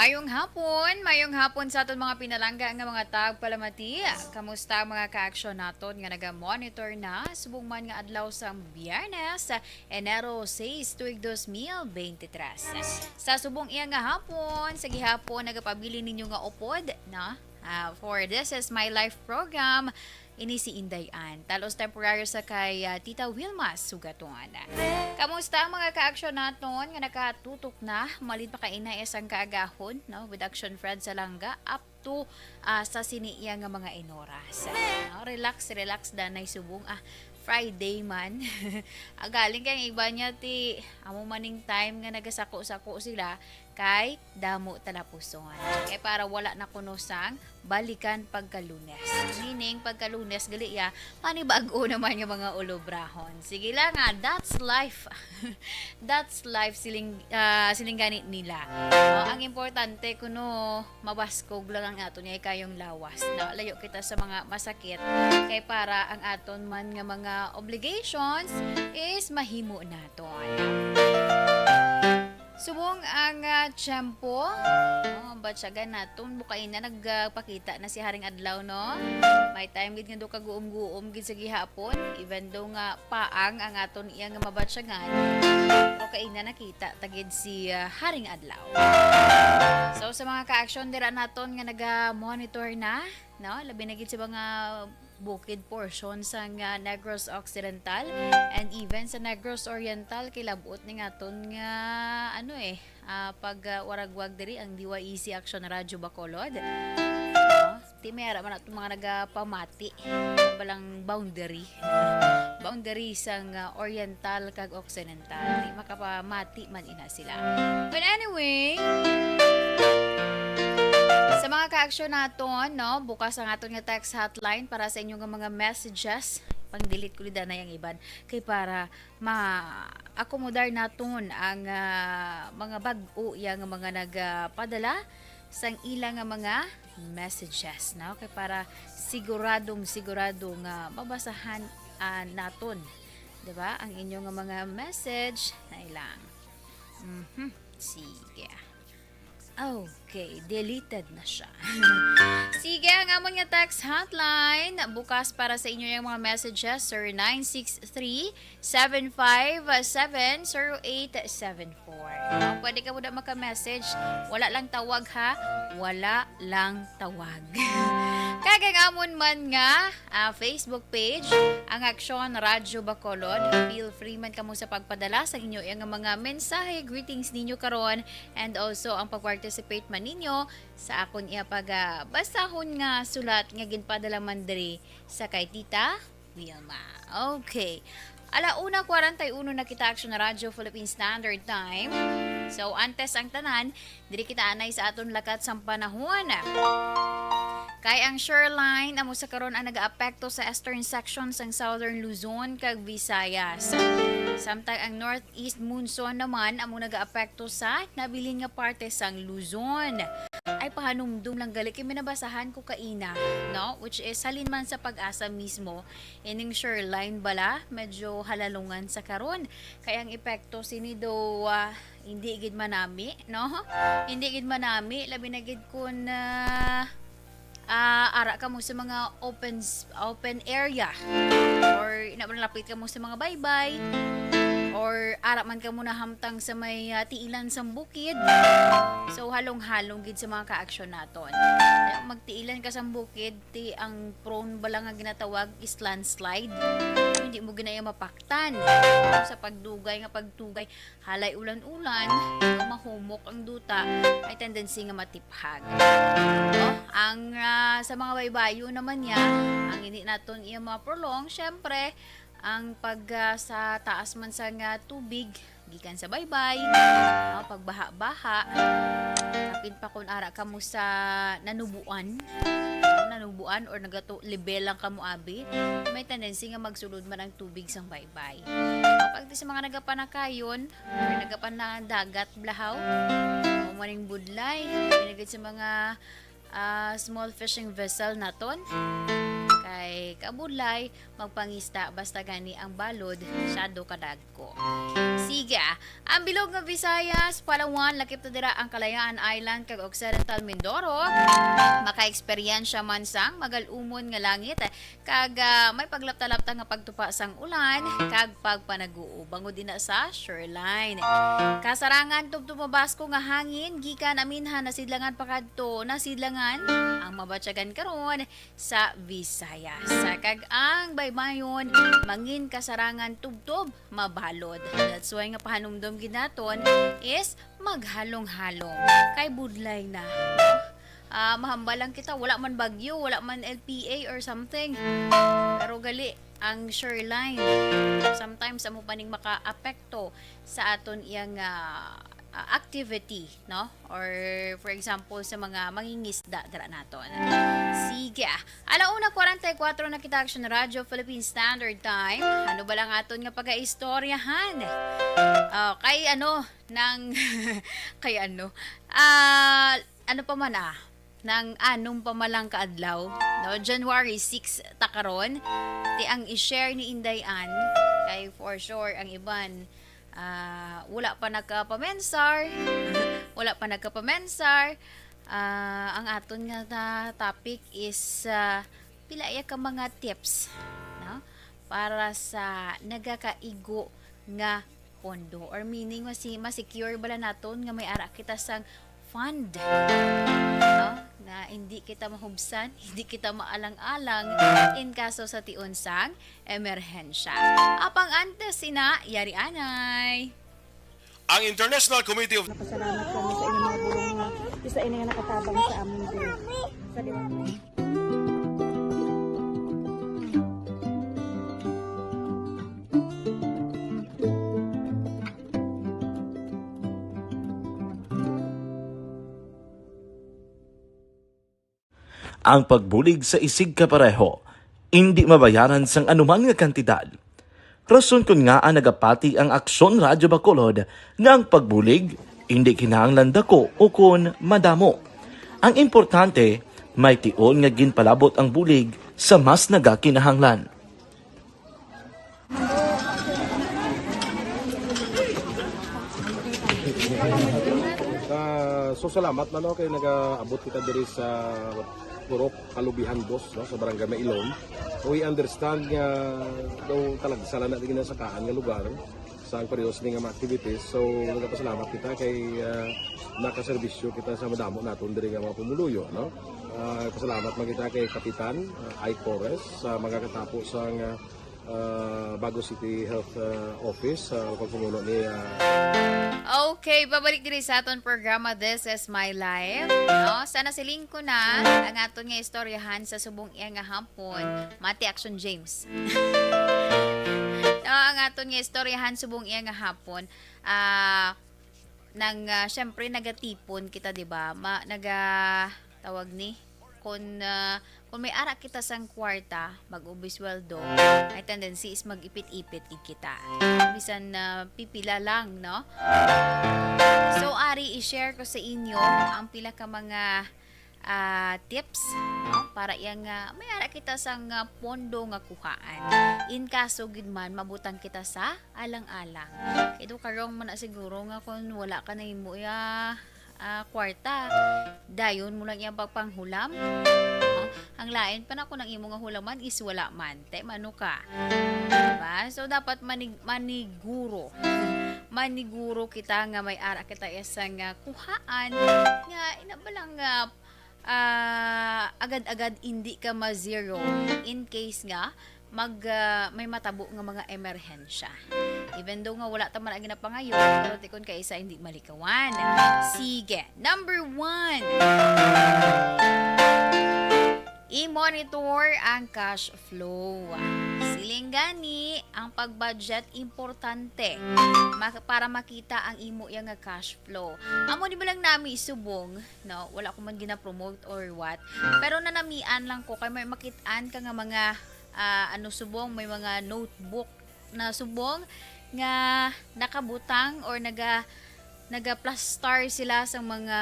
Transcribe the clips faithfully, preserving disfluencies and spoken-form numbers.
Mayong hapon, mayong hapon sa aton mga pinalangga nga mga tagpalamati. Kamusta ang mga ka-aksyon naton nga naga-monitor na subong man nga adlaw sang Biyernes, Enero sais, tuig dos mil beintitres? Sa subong iya nga hapon, sa gihapon nagapabilin ninyo nga upod, no? Ah, for This Is My Life program, ini si Inday Ann. Talos temporaryo sa kay, ah, Tita Wilma Sugaton. Kamusta ang mga ka-aksyon naton nga nakatutok na? Malin pa kaina isang kaagahon, no? With Action Fred Salanga up to, ah, sa sini iya nga mga inoras. No? Relax, relax, danay subong. Ah, Friday man. Ah, galing kay ang iba niya, ti, amo maning time nga nagasako-sako sila kay damo talapuson. Kay para wala na kuno sang balikan pagka Lunes. Meaning, pagka Lunes, gali ya, panibag-o naman nga mga ulobrahon. Sige lang nga, that's life. That's life, siling, ah, siling gani nila. No? Ang importante, kuno mabaskog lang ang aton nga kayong lawas. No? Layo kita sa mga masakit. Kay para ang aton man nga mga obligations is mahimo naton. Subong ang, ah, tiyempo, no, ang batyagan naton, bukaina nagpakita na si Haring Adlaw, no? May time gid nga do kaguom-guom gid sa gihapon, even though nga paang ang aton iya nga mabatyagan, pero kaina nakita ta gid si, ah, Haring Adlaw. So, sa mga ka-aksyon dira naton nga naga-monitor na, no? Labi na gid sa mga bukid portion sang, ah, Negros Occidental and even sa Negros Oriental, kay labot ning aton nga, ano eh, ah, pag, ah, waragwag diri ang D Y E C Action Radyo Bacolod. No? Ti may ara man ato mga nagapamati. Balang boundary. Boundary sang, ah, Oriental kag Occidental. Di makapamati man ina sila. But anyway, sa mga ka-aksyon naton, no, bukas ang aton nga text hotline para sa inyo nga mga messages. Pang-delete ko ni danay ang iban. Kay para ma-accommodar naton ang, ah, mga bag-o ya nga mga nagpadala sang ila nga mga messages, no? Kay para siguradong sigurado nga mabasahan, ah, naton, di ba? Ang inyo nga mga message na ilang. Mhm. Sige. Okay, deleted na siya. Sige, ang amon nga text hotline bukas para sa inyo yung mga messages, sir, nine six three, seven five seven, zero eight seven four. No? Pwede ka muna maka-message. Wala lang tawag, ha? Wala lang tawag. Kag ang amon man nga, ah, Facebook page, ang Aksyon Radyo Bacolod. Feel free man kamo sa pagpadala sa inyo nga mga mensahe, greetings ninyo karon, and also ang pag-participate man ninyo sa akon iya pag, ah, basahon nga sulat nga ginpadala man diri sa kay Tita Wilma. Okay. Ala una kwarenta y uno na kita, Action Radyo Philippine Standard Time. So, antes ang tanan, diri kita anay sa aton lakat sang panahon. Kay ang Shoreline amo sa karon ang nagaapekto sa eastern section sang Southern Luzon kag Visayas. Samtang ang northeast monsoon naman amo nagaapekto sa nabilin nga parte sang Luzon. Ay, pahanumdom lang gali kay may nabasahan ko kaina, no? Which is halin man sa PAGASA mismo, ining Shoreline bala, medyo halalungan sa karon. Kay ang epekto sini do, ah, hindi gid manami, no? Hindi gid manami, labi na gid kun, ah, ah, ara kamo sa mga open s-, open area, or ina man lapit kamo sa mga baybay, or ara man kamo nahamtang sa may, ah, tiilan sang bukid. So, halong-halong gid sa mga kaaksyon naton. Kaya magtiilan ka sang bukid, ti ang prone bala nga ginatawag is landslide. Hindi mo ginaya mapaktan. Sa pagdugay nga pagdugay, halay ulan-ulan, mahumok ang duta, may tendency nga matiphag. No? Ang, ah, sa mga baybayo naman niya, ang hindi naton iya ma-prolong, syempre, ang pag, ah, sa taas man sa nga tubig, gikan sa baybay, ah, pagbaha-baha, kapin pa kung ara kamo sa nanubuan, nanubuan or nagato-, level lang kamo abi, may tendency nga magsulod man ang tubig sang baybay. Pag di sa mga nagapanakayon, or nagapanadagat, blahaw, o maning budlay, pinagid sa mga, ah, small fishing vessel naton. Kay Ay, kabudlay, magpangista basta gani ang balod, syado kadagko. Sige, ah. Ang bilog nga Visayas, Palawan, lakip na dira ang Kalayaan Island kag Occidental Mindoro. Makaeksperyensya man sang magal-umon nga langit, kag, ah, may paglapta-lapta nga pagtupa sang ulan kag pagpanaguo. Bangod ina sa shoreline. Kasarangan, tubtob mabasko nga hangin gikan aminhan nasidlangan pakadto nasidlangan ang mabatyagan karon sa Visayas. Kag ang baybayon, mangin kasarangan tubtob mabalod. That's why nga pahanumdom gid naton is maghalong-halong. Kay budlay na, no? Ah, mahambal lang kita, wala man bagyo, wala man L P A or something. Pero gali, ang shoreline, sometimes amo pa ning makaapekto sa aton iyang, ah, ah, activity, no? Or for example, sa mga mangingisda dira naton. Sige, ah. Ala una kwarenta y kuwatro na kita, Action Radio Philippine Standard Time. Ano ba lang aton nga pagaistoryahan? Ah, kay ano, nang, kay ano, ah, ano pa man, ah, nang anom pa man lang ka adlaw, no? January six ta karon. Ti ang i-share ni Inday Ann, kay for sure ang iban, ah, wala pa nagkapamensar, wala pa nagkapamensar. Ah, ang aton nga na topic is, ah, pila iya ka mga tips, no? Para sa nagakaigo nga pondo, or meaning, masi-, ma-secure bala naton nga may ara kita sang fund, no? Nga hindi kita mahubsan, hindi kita maalang-alang in kaso sa tion sang emerhensya. Apang antes sina, yari anay. Ang International Committee of Napasalamat kami sa inyong mga bulong nga isa ini nga nakatabang sa amon din. Sa Ang pagbulig sa isigkapareho indi mabayaran sang anuman nga kantidad. Rason kon ngaa nagapati ang Aksyon Radyo Bacolod nga ang pagbulig indi kinahanglan dako ukon madamo. Ang importante, may tion nga ginpalabot ang bulig sa mas nagakinahanglan. Ah, so salamat na, no, kay nagaabot kita diri sa Purok Kalubihan dos, no, sa Barangay Mailon. We understand nga daw talagsa lang na ginasakaan nga lugar sa ang periodos ni nga mga activities. So nagapasalamat kita kay, ah, nakaserbisyo kita sa madamo naton diri nga mga pumuluyo, no. Ah, pasalamat man kita kay Kapitan, ah, Ike Torres sa mga katapo sa nga ah, Bago City Health, ah, Office, sa pagpamuno ni, ah, Okay, pabalik diri sa aton programa, This is My Life. No? Sana siling ko na ang aton nga istoryahan sa subong iya nga hapon. Mati Action James. No, ang aton nga istoryahan subong iya nga hapon. Ah, nang, ah, syempre, nagatipon kita, di ba? Ma-, naga-, tawag ni? Kung, ah, kung may ara kita sang kwarta, mag-ubisweldo, may tendency is mag-ipit-ipit gid kita. Bisan, ah, pipila lang, no? So, ari, i-share ko sa inyo ang pila ka mga, ah, tips, no? Para yang, ah, may ara kita sang, ah, pondo nga kuhaan. In kaso gid man, mabutang kita sa alang-alang. Kay do karong man na siguro nga kung wala ka na imo ya, ah, kwarta, dayon mo lang iyang pagpanghulam. Ah, ang lain pa na kung ang imo nga hulaman is wala man. Te, mano ka? Diba? So, dapat manig-, maniguro. Maniguro kita nga may ara kita isa nga kuhaan nga ina ba lang nga, ah, agad-agad hindi ka ma-zero in case nga mag, ah, may matabo nga mga emerhensya. Even though nga wala ta man ang ginapangayo, pero tikon kay isa hindi malikawan. Sige, number one. I-monitor ang cash flow. Siling gani, ang pag-budget importante mak-, para makita ang imo ya nga cash flow. Amo ni ba lang nami subong, no? Wala ko man gina-promote or what. Pero nanamian lang ko kay may makit-an ka nga mga, ah, ano, subong, may mga notebook na subong nga nakabutang or naga-, nagaplastar sila sa mga,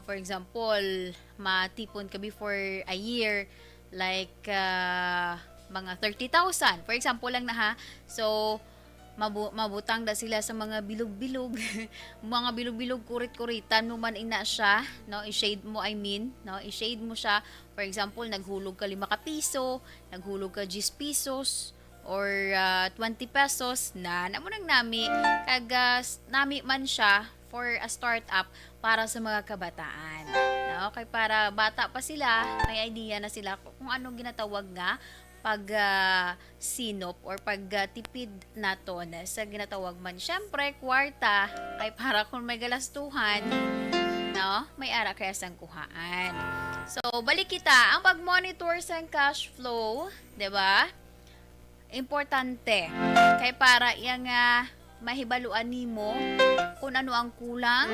for example, matipon ka before a year, Like, ah, mga thirty thousand. For example lang na ha. So, mabu-, mabutang na sila sa mga bilog-bilog. Mga bilog-bilog, kurit-kuritan mo man ina siya, no? I-shade mo, I mean, no? I-shade mo siya. For example, naghulog ka lima ka piso, naghulog ka diyes pesos, or, ah, twenty pesos, na, na mo nang nami. Kag, ah, s-, nami man siya for a startup para sa mga kabataan. No? Kay para bata pa sila, may idea na sila ku-, kung anong ginatawag nga pag, ah, sinop or pag, ah, tipid naton sa ginatawag man. Siyempre, kwarta ay para kung may galastuhan, no? May ara kaya sang kuhaan. So, balik kita. Ang pag-monitor sang cash flow, di ba? Importante. Kay para iya nga mahibaluan nimo kung ano ang kulang,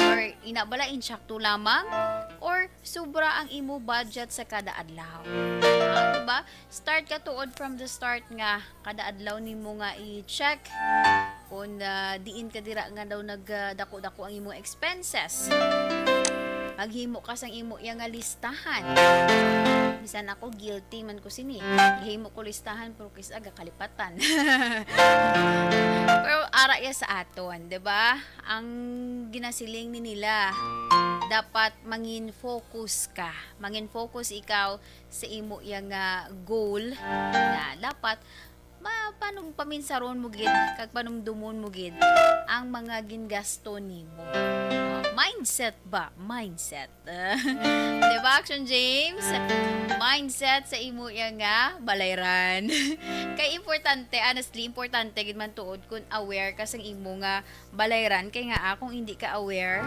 or ina bala, insakto lamang, or sobra ang imo budget sa kada adlaw. Ah, di ba? Start ka tuod from the start nga kada adlaw nimo nga i-check kung, ah, diin ka dira nga daw nagdako-dako ang imong expenses. Maghimo ka sang imo iya nga listahan. Bisan ako, guilty man ko sini. Gihimo ko listahan, pero kis aga kalipatan. Pero ara iya sa aton, di ba? Ang ginasiling ni nila, dapat mangin focus ka. Mangin focus ikaw sa imo iya nga goal na dapat ma-, panum-, paminsaron mo gid kag panumdumon mo gid ang mga gingasto nimo. Ah, mindset ba? Mindset. Di ba, Action James? Mindset sa imo iya nga balayran. Kay importante, honestly, importante gid man tuod kung aware ka sang imo nga balayran. Kay nga, ah, kung hindi ka aware,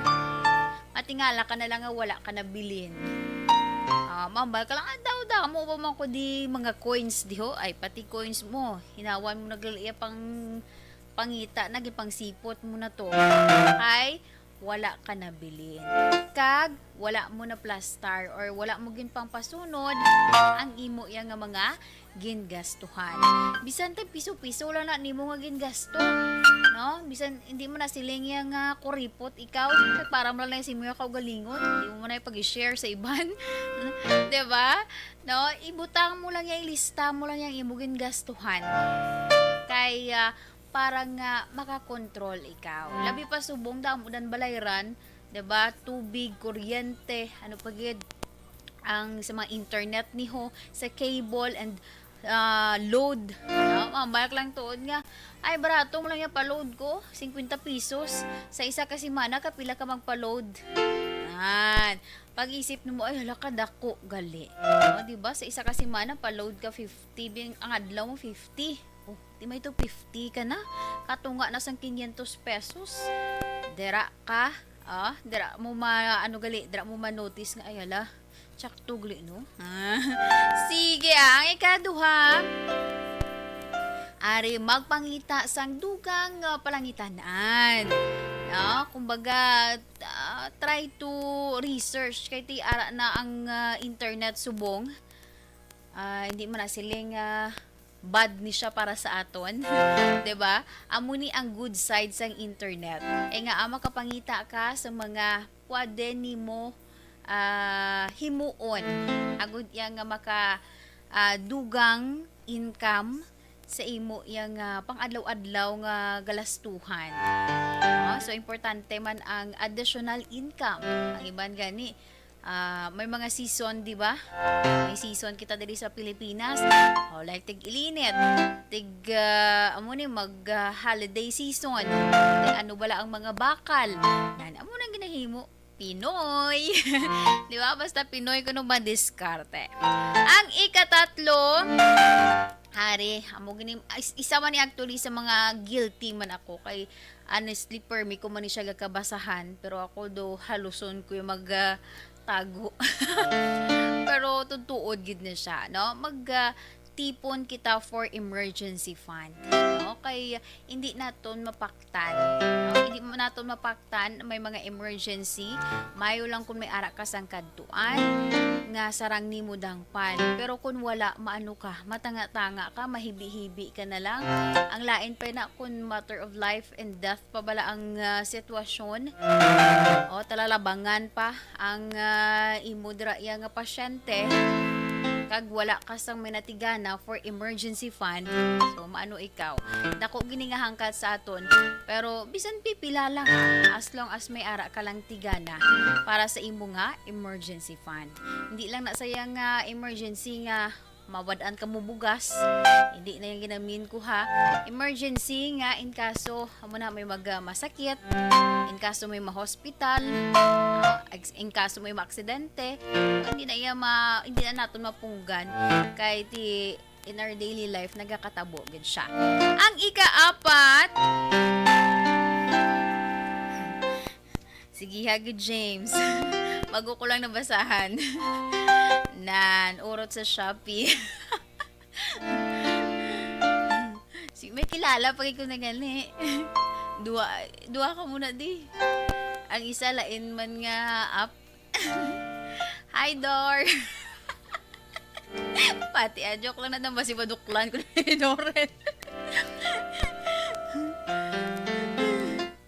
matingala ka na lang nga wala ka nabilin. Ah, mambal ka lang, "Ah, daw, damo pa man ko di mga coins diho." Ay, pati coins mo, hinawan mo na gali iya pang pangita na, gipangsipot mo na to. Kay wala ka nabilin. Kag wala mo na plastar or wala mo ginpangpasunod ang imo iya nga mga gingastuhan. Bisan tag piso-piso lang na nimo nga gingasto, no? Bisan hindi mo na siling iya nga kuripot ikaw, kay para mo lang sa imo iya kaugalingon, hindi mo na pag-share sa iban. Di ba? No? Ibutang mo lang iya, ilista mo lang iya ang imo gingastuhan. Kay, ah, para nga makakontrol ikaw. Labi pa subong damo dan balayran, di ba? Tubig, kuryente, ano pa gid, ang sa mga internet niho, sa cable and, ah, load. No? Mambalik lang tuod nga, "Ay, barato mo lang iya pa-load ko, singkwenta pesos. Sa isa ka semana, kapila ka magpa-load?" Yan. Pag-isip nimo, "Ay, hala, kadako gali." No? Di ba? Sa isa ka semana, pa-load ka fifty, bing, ang adlaw mo, fifty. Oh, di may to fifty ka na. Katunga na sang quinientos pesos. Dira ka, ah, dira mo ma-, ano gali, dira mo ma-notice nga, "Ay, hala, tsakto gali, no?" Ah. Sige, ah, ang ikaduha, ari, magpangita sang dugang, ah, palangitan-an. No? Kumbaga, ah, try to research kay ti ara na ang, ah, internet subong. Ah, hindi man na siling, ah, bad ni siya para sa aton, 'di ba? Amo ni ang good side sang internet. Kay nga, ah, makapangita ka sa mga pwede nimo, ah, himuon agud iya nga maka, ah, dugang income sa imo iya nga pang-adlaw-adlaw nga galastuhan. Ah, so, importante man ang additional income. Ang iban gani, ah, may mga season, di ba? May season kita diri sa Pilipinas. Oh, like, tig-ilinit, tig, ah, amo ni, mag, ah, holiday season. Then, ano bala ang mga bakal? Nan, amo nang ginahimo, Pinoy. Di ba? Basta Pinoy, kuno madiskarte. Ang ikatatlo, hari, amo gini, is-, isa man ni actually sa mga guilty man ako kay, honestly, permi ko man ni siya gakabasahan, pero ako do haluson ko yung mag, ah, tago. Pero tutuod gid na siya, no? Mag, ah, tipon kita for emergency fund, no? Kay hindi naton mapaktan, no? Hindi mo naton mapaktan, may mga emergency, mayo lang kung may ara ka sang kadtuan nga sarang nimo dangpan. Pero kung wala, maano ka, matanga-tanga ka, mahibi-hibi ka na lang. Ang lain pa na kung matter of life and death pa bala ang, ah, sitwasyon. O, talalabangan pa ang, ah, imo dira iya nga pasyente. kag wala ka sang may natigana for emergency fund, so maano ikaw? Dako gini nga hangkat sa aton, pero bisan pipila lang, ah, as long as may ara ka lang tigana para sa imo nga emergency fund. Hindi lang na sayang nga emergency nga mawad-an ka mo bugas. Hindi na yung ginamin ko, ha. Emergency nga in kaso amo na may mag, ah, masakit, in kaso may ma-hospital, ah, ex-, in kaso may maaksidente, hindi na iya ma-, hindi na naton mapunggan kay ti in our daily life nagakatabo gid siya. Ang ikaapat, sige ha gid, James. Bago ko lang nabasahan. Nan, urot sa Shopee. Si, may kilala pa ko na gani. Dua, dua ka muna di. Ang isa lain man nga app. Hi, Dor. Pati, ah, joke lang na, nang basi maduklan ko na ni Doren.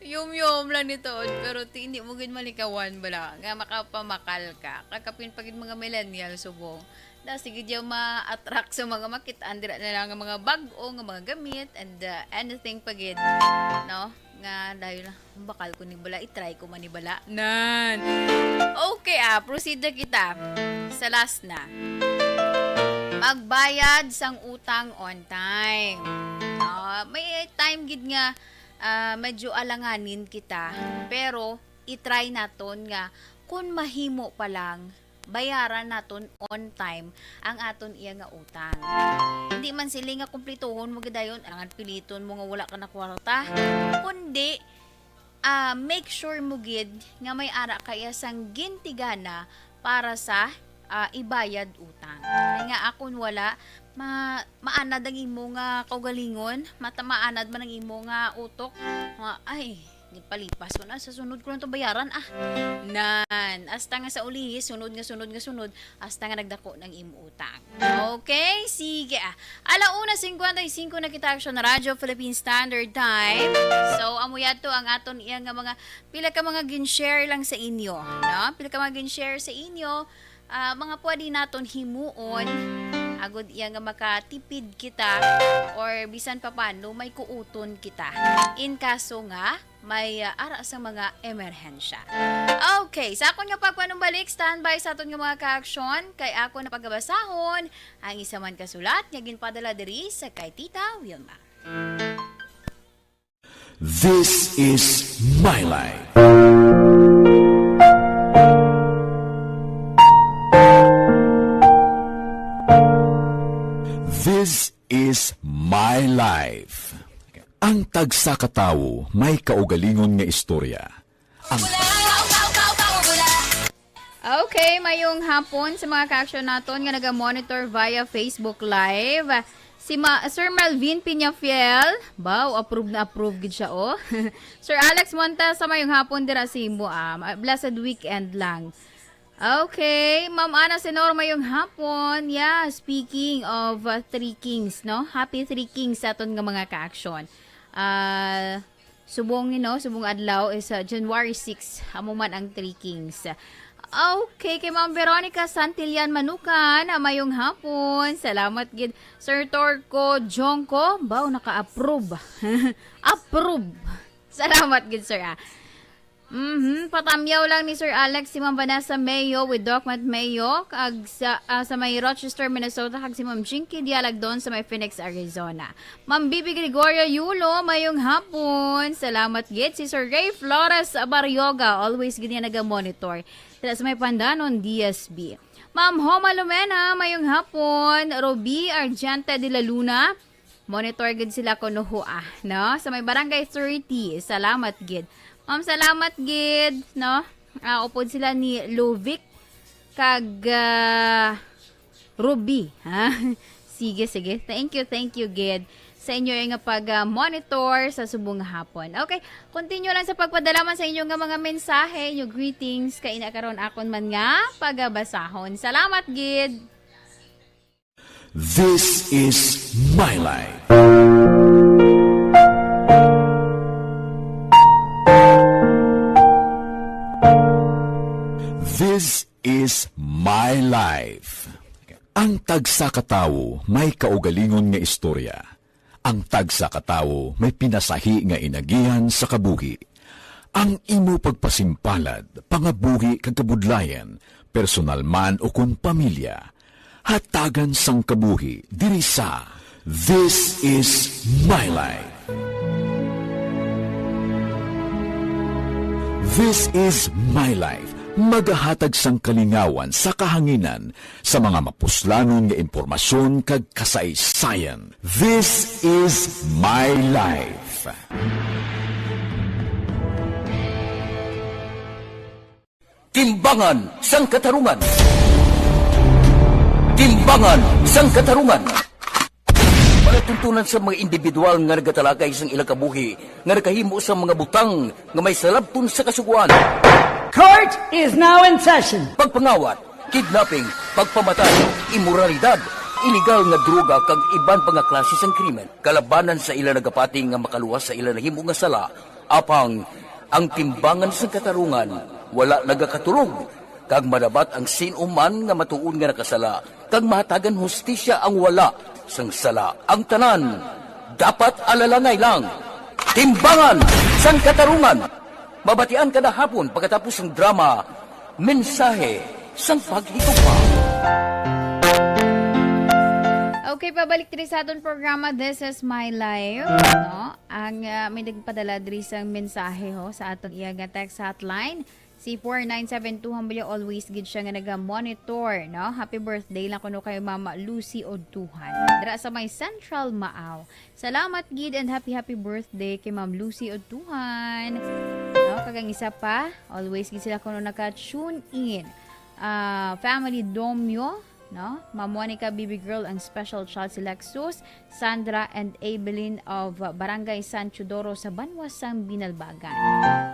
Yum-yum lang nito, pero ti, hindi mo gid malikawan bala nga makapamakal ka. Kakapin pa gid mga millennial subong. Na sige diya ma-attract sa mga makit-an dira na lang nga mga bag-o nga mga gamit and, uh, anything pa gid, no? Nga dahil bakal ko ni bala, i-try ko man ni bala. Nan. Okay, ah, proceed na kita sa last na. Magbayad sang utang on time. Ah, may time gid nga, ah, medyo alanganin kita, pero i-try naton nga kung mahimo pa lang, bayaran naton on time ang aton iya nga utang. Hindi man sila nga kumplituhon mo gidayon, angan piliton mo nga wala ka na kwarta, kundi, ah, make sure mo gid nga may ara ka iya sang gintigana para sa, ah, ibayad utang. Kay nga akon wala, ma-, maanad ang imo nga kaugalingon, mata-, maanad man ang imo nga utok, nga, ay, Ginpalipas ko na, sa sunod ko lang to bayaran, ah. Nan, hasta nga sa ulihi, sunod nga sunod nga sunod, hasta nga nagdako ng imo utang. Okay, sige, ah. Ala una cincuenta y cinco na kita, Action Radio Philippine Standard Time. So, amo yadto ang aton iya nga mga, pila ka mga gin-share lang sa inyo, no? Pila ka mga gin-share sa inyo, ah, mga pwede naton himuon, agod iya nga makatipid kita, or bisan pa paano, may kuuton kita. In kaso nga, may, ah, ara sa mga emerhensya. Okay, sa akon nga pagpanumbalik, standby sa aton nga mga kaaksyon, kay ako na pagabasahon ang isa man ka sulat nga ginpadala diri sa kay Tita Wilma. This is My Life. This is My Life. Ang tagsa ka tawo may kaugalingon nga istorya. Ang Okay, mayong hapon sa mga ka-action naton nga naga-monitor via Facebook Live. Si Ma-, Sir Melvin Peñafiel, wow, approve na approve gid siya, oh. Sir Alex Montes, sa mayong hapon dira sa imo, ah. Ma-, blessed weekend lang. Okay, Ma'am Ana Senor, mayong hapon. Yeah, speaking of, uh, Three Kings, no? Happy Three Kings sa aton nga mga ka-action. Ah, subong ni, no, subong adlaw is, uh, January six. Amo man ang Three Kings. Okay, kay Ma'am Veronica Santillan Manukan, ah, mayong hapon. Salamat gid. Sir Torco Jongco, baw naka-approve. Approve. Salamat gid, sir, ah. Mhm, patamyaw lang ni Sir Alex si Ma'am Vanessa Mayo with Doc Matt Mayo, kag sa, ah, sa may Rochester, Minnesota, kag si Ma'am Jinky Dialagdon sa may Phoenix, Arizona. Ma'am Bibi Gregoria Yulo, mayong hapon. Salamat gid. Si Sir Ray Flores Barrioga, always gid niya naga-monitor. Dira sa may Pandanon, D S B. Ma'am Homa Lumena, mayong hapon. Ruby Argente de la Luna, monitor gid sila kuno ho, ah, no? Sa may Barangay thirty, salamat gid. Ma'am, salamat gid, no? Ah, upod sila ni Luvic kag, ah, Ruby, ha? Sige, sige. Thank you, thank you gid sa inyo nga pag, ah, monitor sa subong nga hapon. Okay, continue lang sa pagpadala man sa inyo nga mga mensahe, inyo greetings, kay ina karon akon man nga pagabasahon. Salamat gid. This is My Life. This is My Life. Ang tagsa ka tawo may kaugalingon nga istorya. Ang tagsa ka tawo may pinasahi nga inagihan sa kabuhi. Ang imo pagpasimpalad, pangabuhi kag kabudlayan, personal man ukon pamilya, hatagan sang kabuhi diri sa This Is My Life. This Is My Life, magahatag sang kalingawan sa kahanginan sa mga mapuslanon nga impormasyon kag kasaysayan. This Is My Life. Timbangan sang Katarungan. Timbangan sang Katarungan. Palatuntunan sa mga individual nga nagatalakay sang ilang kabuhi nga nakahimo sa mga butang nga may salabton sa Kasugoan. Court is now in session. Pagpangawat, kidnapping, pagpamatay, imoralidad, iligal nga droga kag iban pa nga klase sang krimen kalabanan sa ila nagapati nga makaluwas sa ila nahimo nga sala. Apang ang timbangan sang katarungan wala nagakatulog, kag madabat ang sin-o man nga matuod nga nakasala, kag mahatagan hustisya ang wala sang sala. Ang tanan dapat alalangay lang. Timbangan sang Katarungan. Mabatian kada hapon pagkatapos sang drama, Mensahe sang Paghigugma. Okay, pabalik diri sa aton programa, This Is My Life, no? Ang, ah, may nagpadala diri sang mensahe, ho, sa aton iya nga text hotline, si four nine seven two, hamyo always gid siya nga naga-monitor, no? Happy birthday lang kuno kay Mama Lucy Oduhan, dira sa may Central Maaw. Salamat gid and happy, happy birthday kay Ma'am Lucy Oduhan. No, kag ang isa pa, always gid sila kuno naka-tune in. Ah, family Domyo, no? Ma'am Monica, baby girl, ang special child si Lexus, Sandra, and Evelyn of, uh, Barangay San Teodoro sa Banwa sang Binalbagan.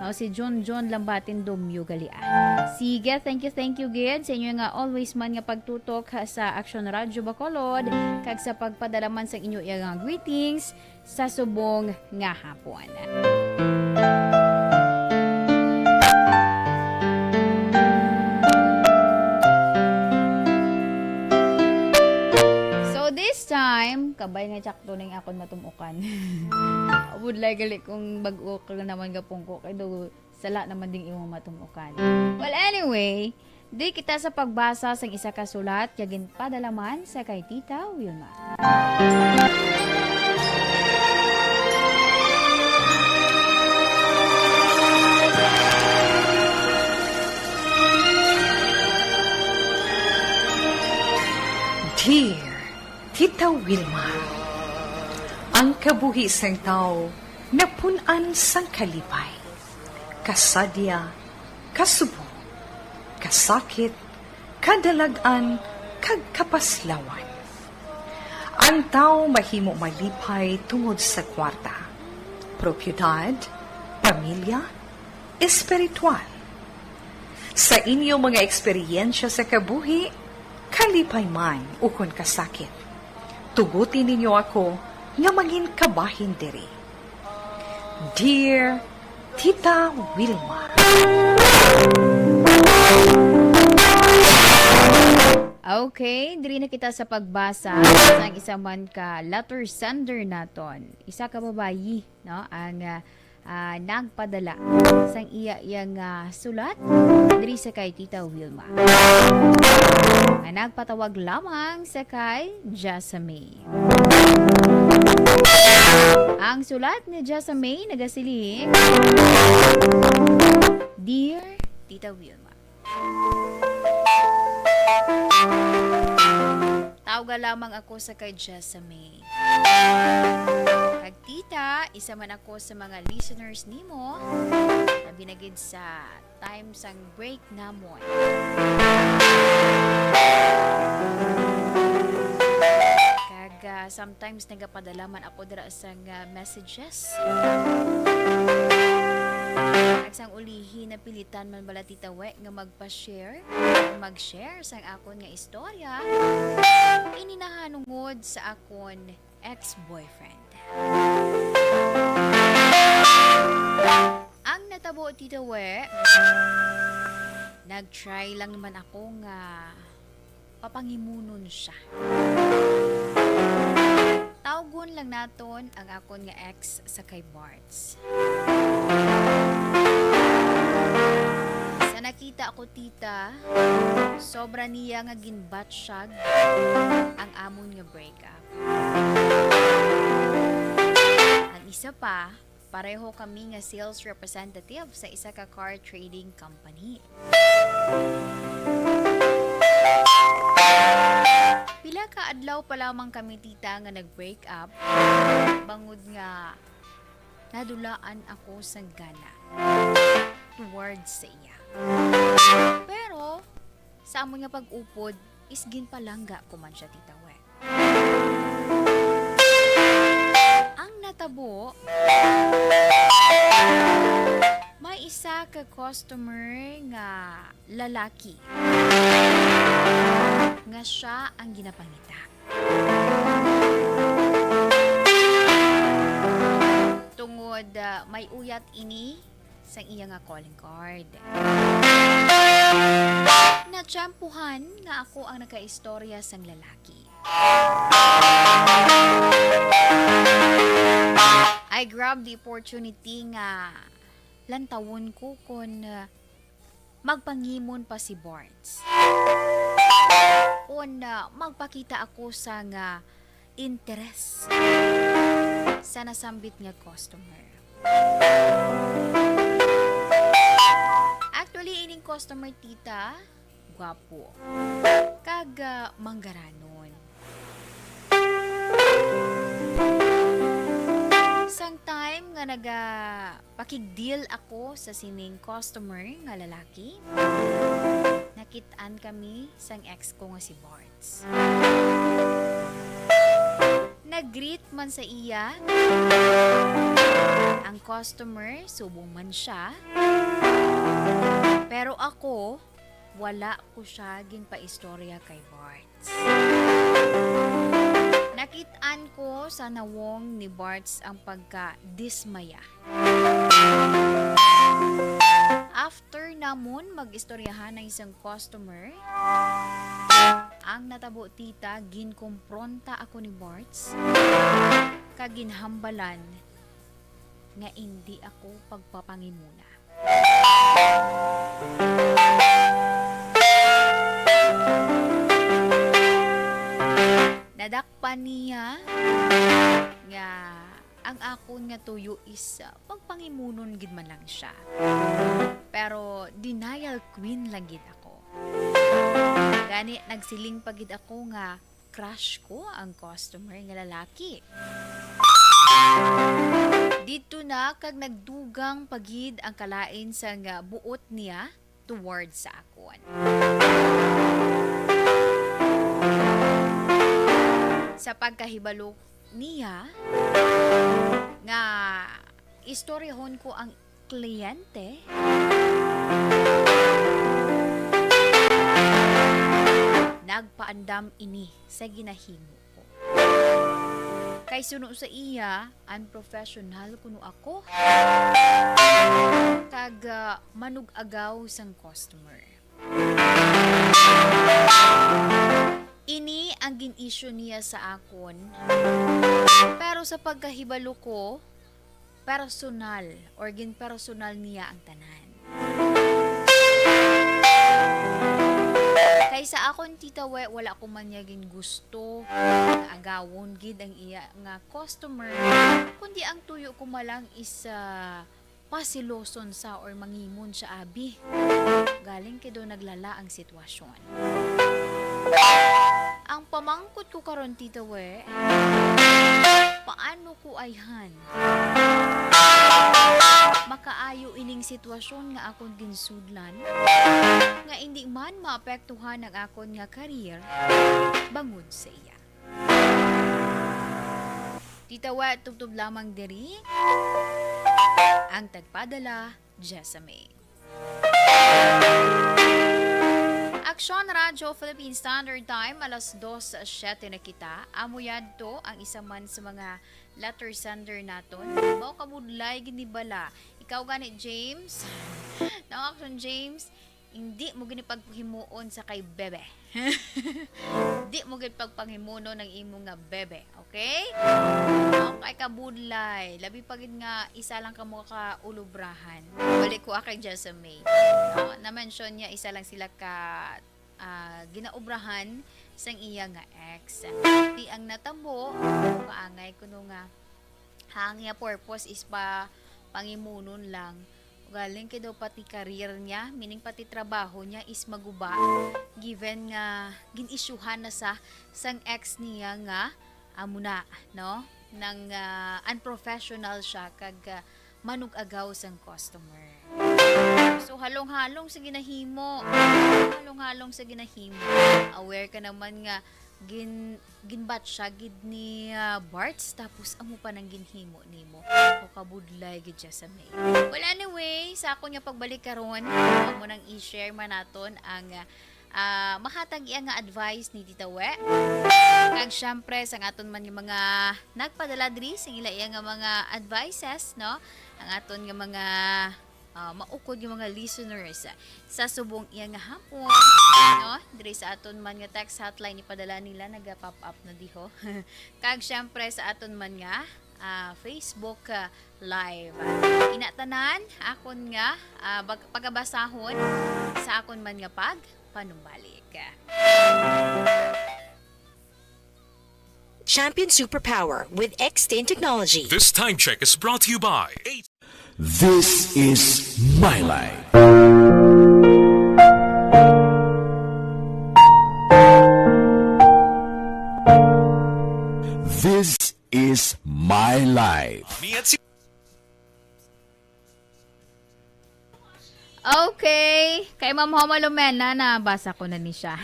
No, si John John Lambatin Domyo gali, ah. Sige, thank you, thank you gid sa inyo nga always man nga pagtutok, ha, sa Action Radio Bacolod, kag sa pagpadala man sang inyo iya nga greetings sa subong nga hapon. So this time, kabay nga tsakto ning akon matumukan. Budlay gali kung bag-o ka naman nga pungko, kay do sala naman ding imong matumukan. Well, anyway, di kita sa pagbasa sang isa ka sulat nga ginpadala man sa kay Tita Wilma. Dear Tita Wilma, ang kabuhi sang tawo napun-an sang kalipay, kasadya, kasubo, kasakit, kadalag-an, kag kapaslawan. Ang tawo mahimo malipay tungod sa kwarta, propiedad, pamilya, espiritual. Sa inyo mga eksperyensya sa kabuhi, kalipay man ukon kasakit, tuguti ninyo ako nga mangin kabahin diri. Dear Tita Wilma. Okay, diri na kita sa pagbasa sang isa man ka letter sender naton. Isa ka babayi, no, ang, ah, ah, nagpadala sang iya, iya nga sulat diri sa kay Tita Wilma, nga nagpatawag lamang sa kay Jasmine. Ang sulat ni Jasmine nagasiling, Dear Tita Wilma, tawga lamang ako sa kay Jasmine. Kag tita, isa man ako sa mga listeners nimo, labi na gid sa time sang break namon. Kag, ah, sometimes nagapadala man ako dira sang, ah, messages. Kag sang ulihi, napilitan man bala, Tita We, nga magpa-share, mag-share sang akon nga istorya. Ini nahanungod sa akon ex-boyfriend. Ang natabo, Tita We, nag-try lang naman ako nga papangimunon siya. Tawgon lang naton ang akon nga ex sa kay Barts. Sa nakita ko, tita, sobra niya nga ginbatsyag ang amon nga breakup. Ang isa pa, pareho kami nga sales representative sa isa ka car trading company. Pila ka adlaw pa lamang kami, tita, nga nag-break up, bangod nga nadulaan ako sang gana towards sa iya. Pero sa amon nga pag-upod is ginpalangga ko man siya, tita, we. Ang natabo, may isa ka customer nga lalaki nga siya ang ginapangita. Tungod, ah, may uyat ini sang iya nga calling card. Natiyempuhan nga ako ang nakaistorya sang lalaki. I grabbed the opportunity nga lantawon ko kon, uh, magpangimon pa si Barts. Kon, uh, magpakita ako sa nga interes sa nasambit nga customer. Actually, ining customer, tita, gwapo kag, ah, manggaranon. Sang time nga nagapakig-deal ako sa sining customer nga lalaki, nakit-an kami sang ex ko nga si Barts. Nag-greet man sa iya ang customer, subong man siya. Pero ako, wala ko siya ginpaistorya kay Barts. Nakit-an ko sa nawong ni Barts ang pagkadismaya. After namon mag-istoryahan ang isang customer, ang natabo, tita, ginkompronta ako ni Barts kag ginhambalan nga indi ako pagpapangimuna. Nadakpan niya nga ang akon nga tuyo is, ah, pagpangimunon gid man lang siya. Pero denial queen lang gid ako. Gani, nagsiling pa gid ako nga crush ko ang customer nga lalaki. Didto na kag nagdugang pa gid ang kalain sang, ah, buot niya towards sa akon. Sa pagkahibalo niya nga istoryahon ko ang kliyente, nagpaandam ini sa ginahimo ko. Kay suno sa iya, unprofessional kuno ako, kag, ah, manug-agaw sang customer. Ini ang gin-issue niya sa akon. Pero sa pagkahibalo ko, personal or ginpersonal niya ang tanan. Kay sa akon, tita, we, wala ko man niya gingusto nga agawon gid ang iya nga customer, kundi ang tuyo ko man lang is, ah, pasiloson sa or mangimon siya abi. Galing kay daw naglala ang sitwasyon. Ang pamangkot ko karon, tita, we, paano ko ayhan makaayo ining sitwasyon nga akon ginsudlan, nga indi man maapektuhan ang akon nga career bangod sa iya. Tita, we, tubtob lamang diri ang tagpadala, Jessamy. Aksyon Radyo Philippine Standard Time, alas dos siyete na kita. Amo yadto ang isa man sa mga letter sender naton. Mao kabudlay gid ni bala. Ikaw gani, James? No, Aksyon James, Hindi mo gini pagpahimuon sa kay bebe. Di mo gid pagpangimunon ang imo nga bebe, okay? Okay, kabudlay. Labi pa gid nga isa lang kamo ka ulubrahan. Balik ko kay Jessa May. No? Na-mention niya isa lang sila ka ah, ginaobrahan sang iya nga ex. Ti ang natabo, kaangay kuno nga ang iya purpose is pa pangimunon lang. Galing kay daw pati career niya, meaning pati trabaho niya is maguba, given nga gin-isyuhan na sa sang ex niya nga amo na, no? Nang ah, unprofessional siya kag ah, manug-agaw sang customer. So halong-halong sa ginahimo. Halong-halong sa ginahimo. Aware ka naman nga gin ginbatsyag gid ni ah, Barts, tapos amo pa nang ginhimo nimo. O kabudlay gid siya sa may. Well, anyway, sa akon nga pagbalik karon, amo nang i-share man naton ang ah, ah, mahatag iya nga advice ni Tita We. Kag syempre, sa aton man nga mga nagpadala diri sa ila iya nga mga advices, no? Ang aton nga mga ah, maukod nga mga listeners, ah, sa subong iya nga hapon, no? Diri sa aton man nga text hotline, ipadala nila, naga-pop up na diho. Kag syempre sa aton man nga ah, Facebook ah, Live. Ina tanan, akon nga ah, bag- pagabasahon sa akon man nga pagpanumbalik. Champion Superpower with X ten Technology. This time check is brought to you by This is My Life. This is My Life. Me at si Okay. Kay Ma'am Homa Lumena, nabasa ko na ni siya.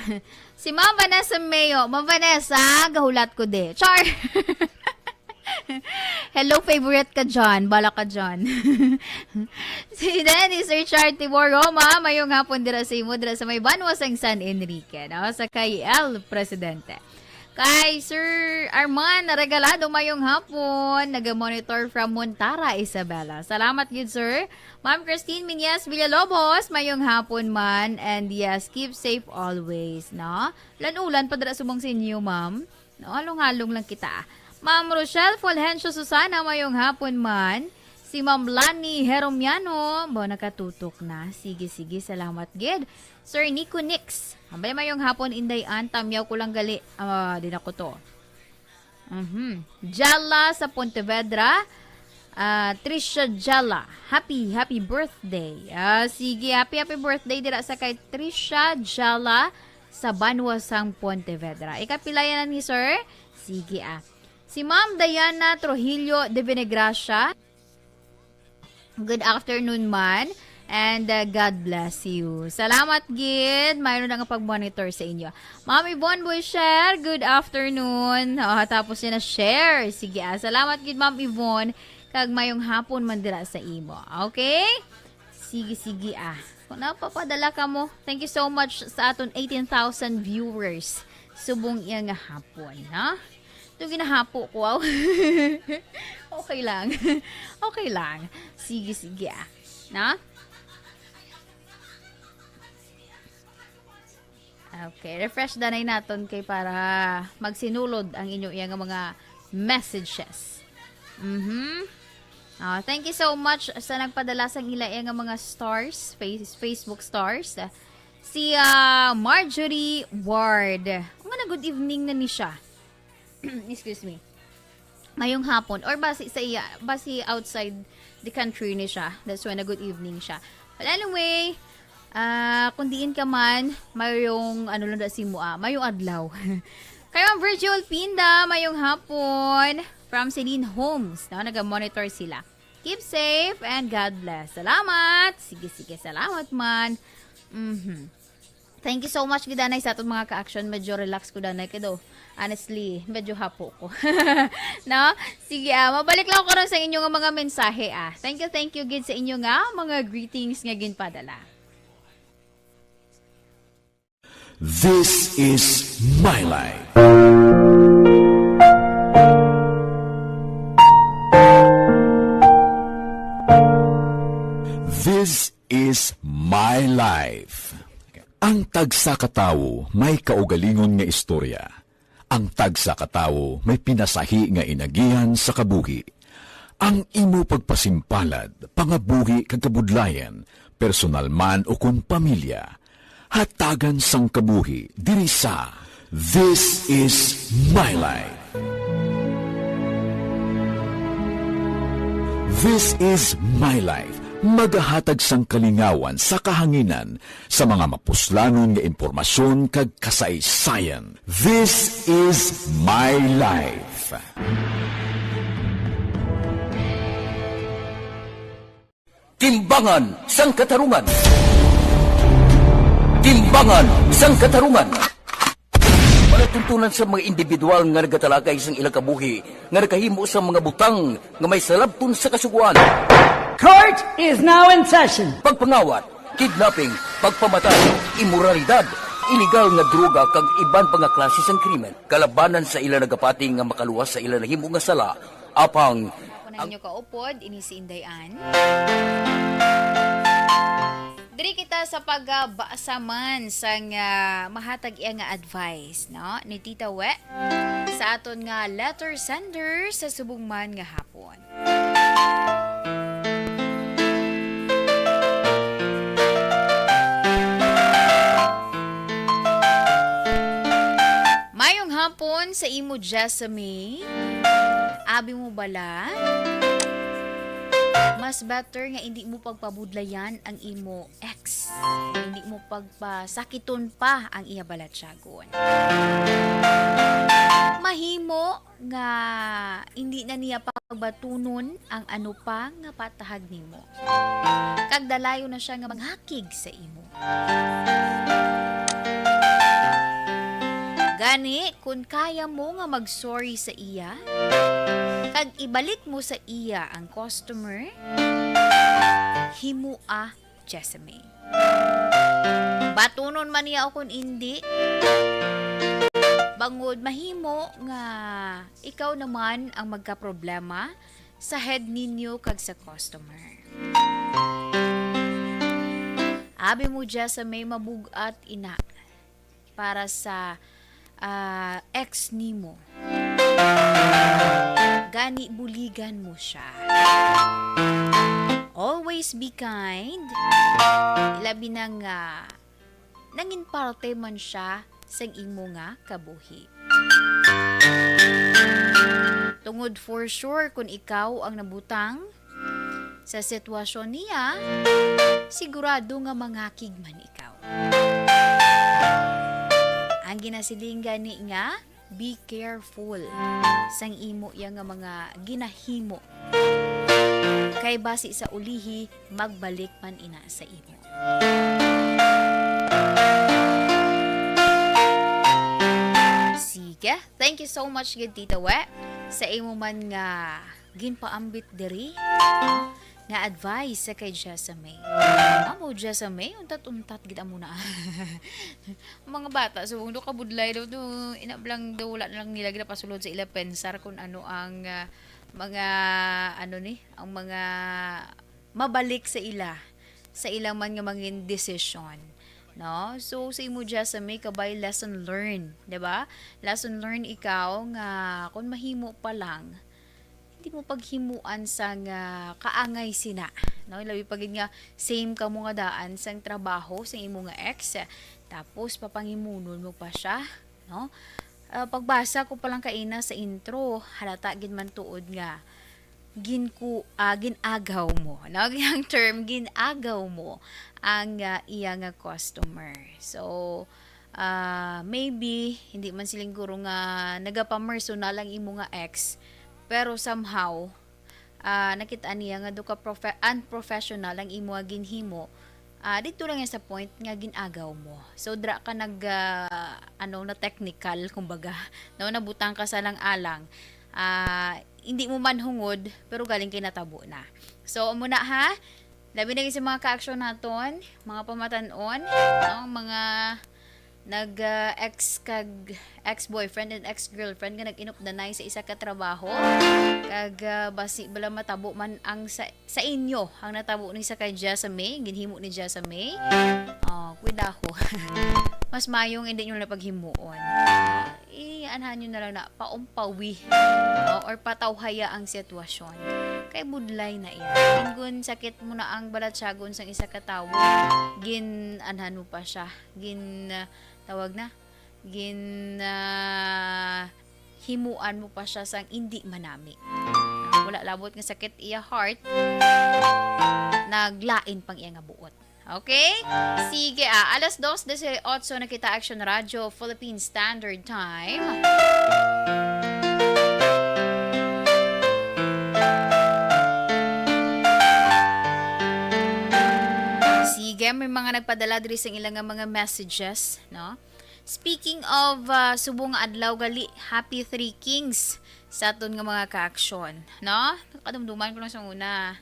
Si Ma'am Vanessa Mayo. Ma'am Vanessa, gahulat ko di. Char! Hello, favorite ka dyan. Bala ka dyan. Si Dennis Richard Tibor Roma, mayong hapon dira sa imo, dira sa may banwa sang San Enrique, no? Sa kay El Presidente. Kay Sir Arman Regalado, mayong hapon. Naga-monitor from Montara, Isabela. Salamat gid, sir. Ma'am Christine Minyas Villalobos, mayong hapon man. And yes, keep safe always, no? Lan-ulan pa dira subong sa inyo, ma'am. No, halong-halong lang kita. Ma'am Rochelle Fulgencio Susana, mayong hapon man. Si Ma'am Lani Heromiano, ba nakatutok na? Sige, sige, salamat gid. Sir Nico Nix, ambay mayong hapon, Inday Ann, tamyaw ko lang gali. Ah, di na ko to. Mhm. Jala sa Pontevedra. Ah, Trisha Jala, happy, happy birthday. Ah, sige, happy, happy birthday dira sa kay Trisha Jala sa banwa sang Pontevedra. Ikapilaya na ni sir? Sige, ah. Si Ma'am Diana Trujillo de Venegracia. Good afternoon man. And uh, God bless you. Salamat gid. Mayroon na nga pag-monitor sa inyo. Ma'am Yvonne Boycher, good afternoon. Oh, tapos niya na share. Sige, ah. Salamat gid, Ma'am Yvonne. Kag mayong hapon man dira sa imo. Okay? Sige, sige, ah. Kung napapadala ka mo, thank you so much sa aton eighteen thousand viewers. Subong iya nga hapon, ha? Ito ginahapo ko, aw. Okay lang. Okay lang. Sige, sige, ah. Na? Okay, refresh danay naton kay para magsinulod ang inyo iya nga mga messages. Mhm. Ah, thank you so much sa nagpadala sang ila iya nga mga stars, face, Facebook stars. Si ah, Marjorie Ward. Nga na good evening na ni siya. Excuse me. Mayong hapon or basi sa iya, basi outside the country ni siya. That's why na good evening siya. But anyway, ah kung diin ka man, mayong ano lang da si mo ah, mayong adlaw. Kay Ma'am Virgil Pinda, mayong hapon from Celine Homes. No? Naga-monitor sila. Keep safe and God bless. Salamat! Sige, sige, salamat man. Mhm. Thank you so much gid anay sa aton mga ka-action. Medyo relax ko danay kay do. Honestly, medyo hapo ko. No? Sige, ah, mabalik lang ako karon sa inyo nga mga mensahe ah. Thank you, thank you gid sa inyo nga mga greetings nga ginpadala. This is My Life. This is My Life. Ang tagsa ka tawo may kaugalingon nga istorya. Ang tagsa ka tawo may pinasahi nga inagihan sa kabuhi. Ang imo pagpasimpalad, pangabuhi kag kabudlayan, personal man o kon pamilya, hatagan sang kabuhi diri sa This Is My Life. This Is My Life, magahatag sang kalingawan sa kahanginan sa mga mapuslanon nga impormasyon kag kasaysayan. This Is My Life. Timbangan sang Katarungan. Timbangan sang Katarungan. Palatuntunan sa mga individual nga nagatalakay sang ilang kabuhi nga nakahimo sang mga butang nga may salabton sa Kasugoan. Court is now in session. Pagpangawat, kidnapping, pagpamatay, imoralidad, iligal nga droga kag iban pa nga klase sang krimen kalabanan sa ila nagapati nga makaluwas sa ila nahimo nga sala, apang Ako na ang inyo kaupod, ini si Inday Ann. Diri kita sa pagbasa man sang, ah, mahatag iya nga advice, no, ni Tita We sa aton nga letter sender sa subong man nga hapon. Mayong hapon sa imo, Jessamy. Abi mo bala, mas better nga hindi mo pagpabudlayan ang imo ex. Hindi mo pagpasakiton pa ang iya balatyagon. Mahimo nga hindi na niya pagbatunon ang ano pa nga patahag nimo. Kag dalayon na siya nga manghakig sa imo. Gani, kun kaya mo nga mag-sorry sa iya, kag ibalik mo sa iya ang customer, himoa, Jessamy. Batunon man niya o kun indi, bangod mahimo nga ikaw naman ang magkaproblema sa head ninyo kag sa customer. Abi mo, Jessamy, mabug-at ina para sa, ah, ex nimo. Gani, buligan mo siya. Always be kind. Labi na nga nangin parte man siya sang imo nga kabuhi. Tungod for sure, kun ikaw ang nabutang sa sitwasyon niya, sigurado nga mangakig man ikaw. Ang ginasiling gani nga, be careful sang imo iya nga mga ginahimo. Kay basi sa ulihi, magbalik man ina sa imo. Sige, thank you so much gid, Tita We, sa imo man nga ginpaambit diri nga advice sa kay Jessa May. Amo, Jessa May, untat-untat gid amo na. Mga bata, subong daw kabudlay daw to, ina lang daw, wala na lang nila ginapasulod sa ila pensar kung ano ang, ah, mga, ano ni, ang mga mabalik sa ila, sa ila man nga mangin desisyon, no? So, sa imo, Jessa May, kabay lesson learned, di ba? Lesson learned ikaw nga kung mahimo pa lang, hindi mo paghimuan sang, ah, kaangay sina, no? Labi pa gid nga same kamo nga daan sang trabaho sang imo nga ex, tapos papangimunon mo pa siya, no? Ah, pagbasa ko pa lang kaina sa intro, halata gid man tuod nga ginku-, ah, gin-agaw mo, no? Ang term, gin-agaw mo ang, ah, iya nga customer. So, ah, maybe, hindi man siling guro nga nagapamersonal ang imo nga ex, pero somehow, ah, nakita niya nga daw ka profe-, unprofessional ang imo nga ginhimo, ah, didto lang yan sa point nga gin-agaw mo. So, dira ka nag, ah, ano, na technical, kumbaga, no? Nabutang ka sa lang-alang. Ah, hindi mo man hungod, pero galing kay natabo na. So, amo na, ha? Labi na gid sa mga ka-aksyon naton, mga pamatan-on, no? Mga nag, ah, ex kag ex-boyfriend and ex-girlfriend nga nag-inupdanay sa isa ka trabaho. Kag, ah, basi bala matabo man ang sa, sa inyo ang natabo ni sa kay Jessa May, ginhimo ni Jessa May. Oh, kuidaho. Mas mayo nga hindi nyo na paghimuon. I-anhan nyo na lang na paumpawi, no? Or patawhaya ang sitwasyon. Kay budlay na iya. Ingon sakit mo na ang balatsagon sang isa ka tawo, gin-anhan mo pa siya. Gin, ah, tawag na, gin, ah, himuan mo pa siya sang indi manami. Wala labot nga sakit iya heart, naglain pang iya nga buot. Okay? Sige, ah, alas dos dieciocho na kita, Action Radio, Philippine Standard Time. Sige, may mga nagpadala diri sa ilang nga mga messages, no? Speaking of, ah, subong nga adlaw gali, happy Three Kings sa aton nga mga ka-aksyon, no? Kadumduman ko lang sa una.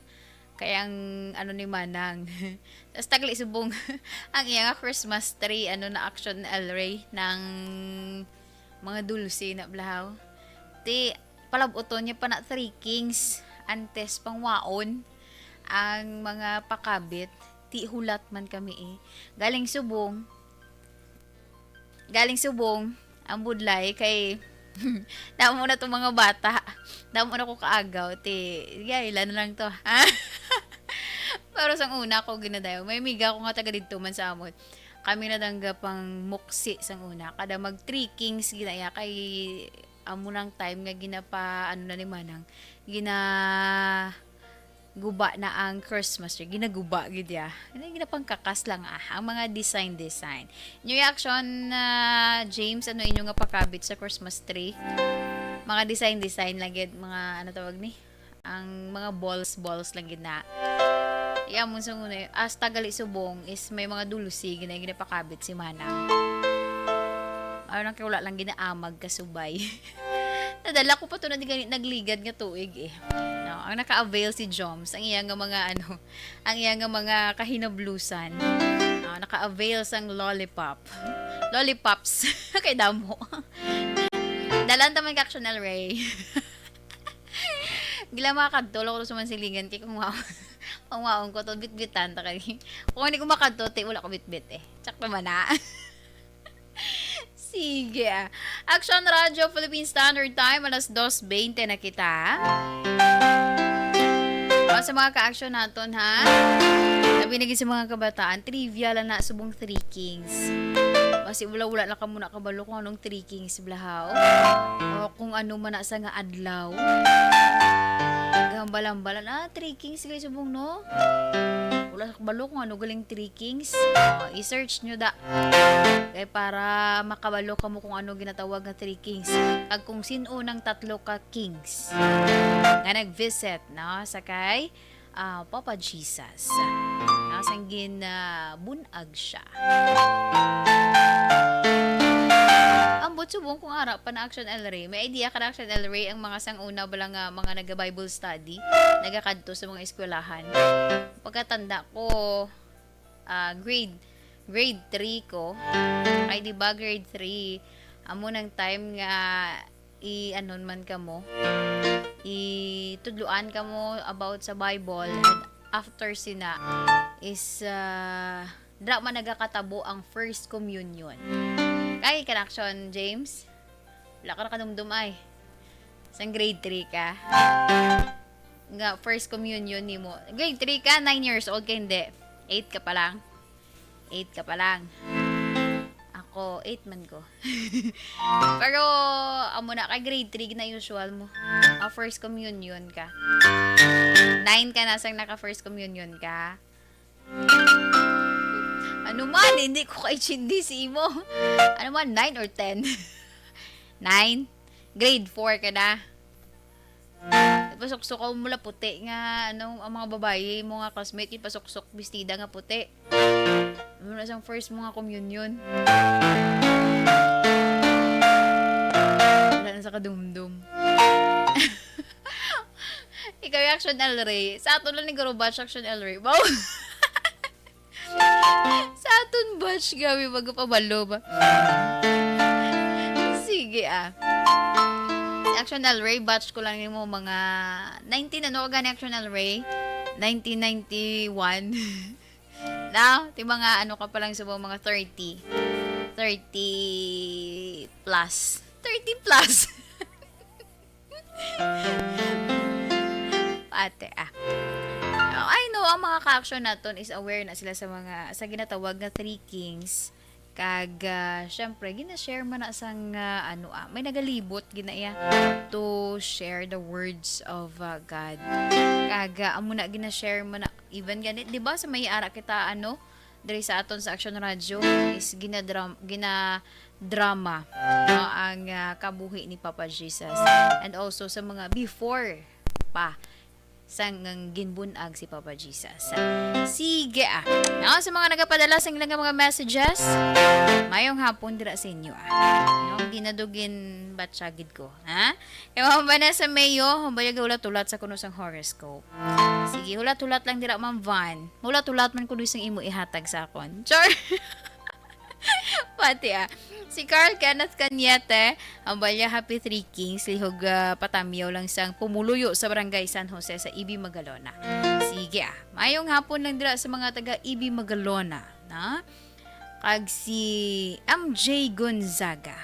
Kay ang, ano ni Manang, tas tagli subong ang iya nga Christmas tree, ano, na-action ni Elray ng mga dulce na blahaw. Ti, palabuton niya pa na Three Kings, antes pangwaon ang mga pakabit. Ti, hulat man kami, eh. Galing subong, galing subong ang budlay kay damo na tong mga bata. Damo na ko kaagaw. Ti, sige, ila na lang to. Pero sang una ko ginadayo, may amiga ko nga taga didto man sa amon. Kami nadangga pang muksi sang una. Kada mag Three Kings ginaya kay amo nang time nga ginapa, ano na ni Manang, gina guba na ang Christmas tree. Ginaguba gid ya. Ano, ginapangkakas lang, ah. Ang mga design-design. New reaction, ah, James, ano inyo nga pakabit sa Christmas tree? Mga design-design lang gid, mga, ano tawag ni? Ang mga balls-balls lang gid na. Iya mo sa una, hasta gali subong is may mga dulce, gina-, ginapakabit si Manang. Ano lang kay wala lang ginaamag kasubay. Nadala ko pa to na di gani nagligad nga tuig, eh. No, ang naka-avail si Joms, ang iya nga mga, ano, ang iya nga mga kahinablusan. No, naka-avail sang lollipop. Lollipops. Kay damo. Dalan ta man ka Action El Rey. Gila, makakadto lang ko sa Mansilingan kay kung wa-, kung waon ko to, bitbitan ta kay. Kung hindi ko makadto, te, wala ko bitbit, eh. Tsak naman na. Sige, ah. Action Radio Philippine Standard Time, alas dos veinte na kita. O, sa mga ka-action naton, ha? Sabi na gid sa mga kabataan, trivia lang na subong Three Kings. Basi wala, wala na ka muna kabalo kung anong Three Kings, blahaw. O kung ano man na sa nga adlaw. Gahambal-hambalan, ah, Three Kings kay subong, no? Wala sa kabalo kung ano galing Three Kings. O, i-search nyo da. Kay para makabalo kamo kung ano ginatawag nga Three Kings. Kag kung sin-o nang tatlo ka kings nga nag-visit, no, sa kay, ah, Papa Jesus. No, sang gin, ah, bun-ag siya. Ambot subong kung ara pa na Action El Rey. May idea ka na Action El Rey ang mga sang una bala nga mga naga-Bible study, nagakadto sa mga eskwelahan. Pagkatanda ko, ah, grade, grade three ko. Ay, di ba, grade three, amo nang time nga i-anon man kamo, itudluan kamo about sa Bible, and after sina is, ah, dra man nagakatabo ang first communion. Kay connection, James? Wala ka nakadumdum ay. Sang grade three ka. Nga first communion nimo. Grade three ka, nine years old ka, hindi. Eight ka pa lang. Eight ka pa lang. Ako, eight man ko. Pero, amo na, kay grade three na usual mo. Ah, first communion ka. Nine ka na, sang naka first communion ka. Ano man, hindi ko kaintindi si imo. Ano man, nine or ten? Nine? Grade four ka na. Pasuksukaw mo la puti nga, ano, ang mga babayi mo nga classmate, ipasuksok, bestida nga puti. Ano na sang first mo nga communion? Wala na sa kadumdum. Ikaw yung Action El Rey. Sa ato lang ni Guru Batch Action El Rey. Wow! Sa aton batch, gabi, magpabalo ba? Sige, ah. Si Action El Rey, batch ko lang nimo, mga nineteen, ano ka gani, Action El Rey? Nineteen ninety-one. Now, ti mga ano ka pa lang sa mga thirty. Thirty plus. Thirty plus. Ate, ah. Oh, I know, ang mga ka-action naton is aware na sila sa mga, sa ginatawag nga three kings. Kag, ah, syempre, gina-share man na sang, ah, ano, ah, may nagalibot, gina-, iya, to share the words of, ah, God. Kag, ah, amo na, gina-share man na, even ganit, di ba, sa may ara kita, ano, diri sa aton sa Action Radio, is ginadram-, ginadrama, no, ang, ah, kabuhi ni Papa Jesus. And also, sa mga before pa, sang ginbun-ag si Papa Jesus. Sige, ah. No, sa mga nagapadala sa ilang mga messages, mayong hapon dira sa inyo, ah. No, hindi na dugin batsyagid ko, ha? Kay Ma'am Vanessa Mayo, humbay hulat-hulat sa kuno sang horoscope. Sige, hulat-hulat lang dira, Ma'am Van. Hulat-hulat man kuno sang imo ihatag sa akon. Char! Pati, ah. Si Carl Kenneth Cañete, ang balya Happy Three Kings, lihog, ah, patamyaw lang sang pumuluyo sa Barangay San Jose sa Ibi, Magalona. Sige, ah. Mayong hapon lang dira sa mga taga Ibi, Magalona, na? Kag si M J Gonzaga.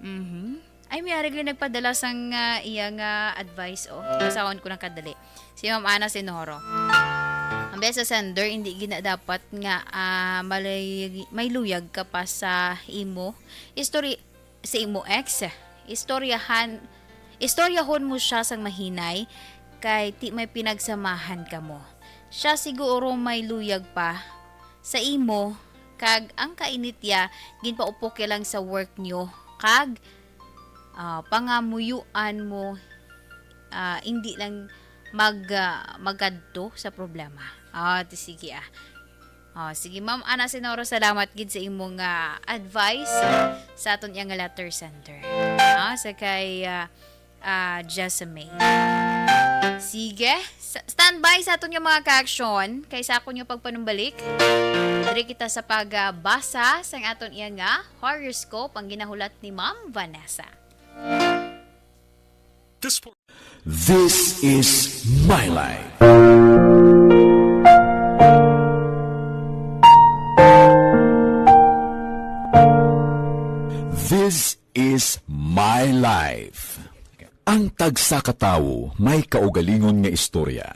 Mhm. Ay, may ari gali nagpadala sang, ah, iya nga advice, oh. Basahon ko lang kadali. Si Ma'am Ana Senoro. Ang best sa sender, hindi gina dapat nga, ah, malay-, may luyag ka pa sa imo. Istori-, sa imo ex. Istoryahan, istoryahon mo siya sang mahinay, kay ti may pinagsamahan kamo. Siya siguro may luyag pa sa imo, kag ang kainit ya, ginpaupok ya lang sa work nyo, kag, ah, pangamuyuan mo, ah, hindi lang mag-, ah, magadto sa problema. Ah, ti sige, ah. Oh, sige, Ma'am Ana Senoro, salamat gid sa imong, ah, advice sa aton iya nga letter sender. Ah, sa kay, ah, ah, Jessa May. Sige, sa-, standby sa aton nga mga ka-action, kay sa akon nga pagpanumbalik, diri kita sa pagbasa sang aton iya nga horoscope, ang ginahulat ni Ma'am Vanessa. This por- This is my life. This is my life. Ang tagsa ka tawo may kaugalingon nga istorya.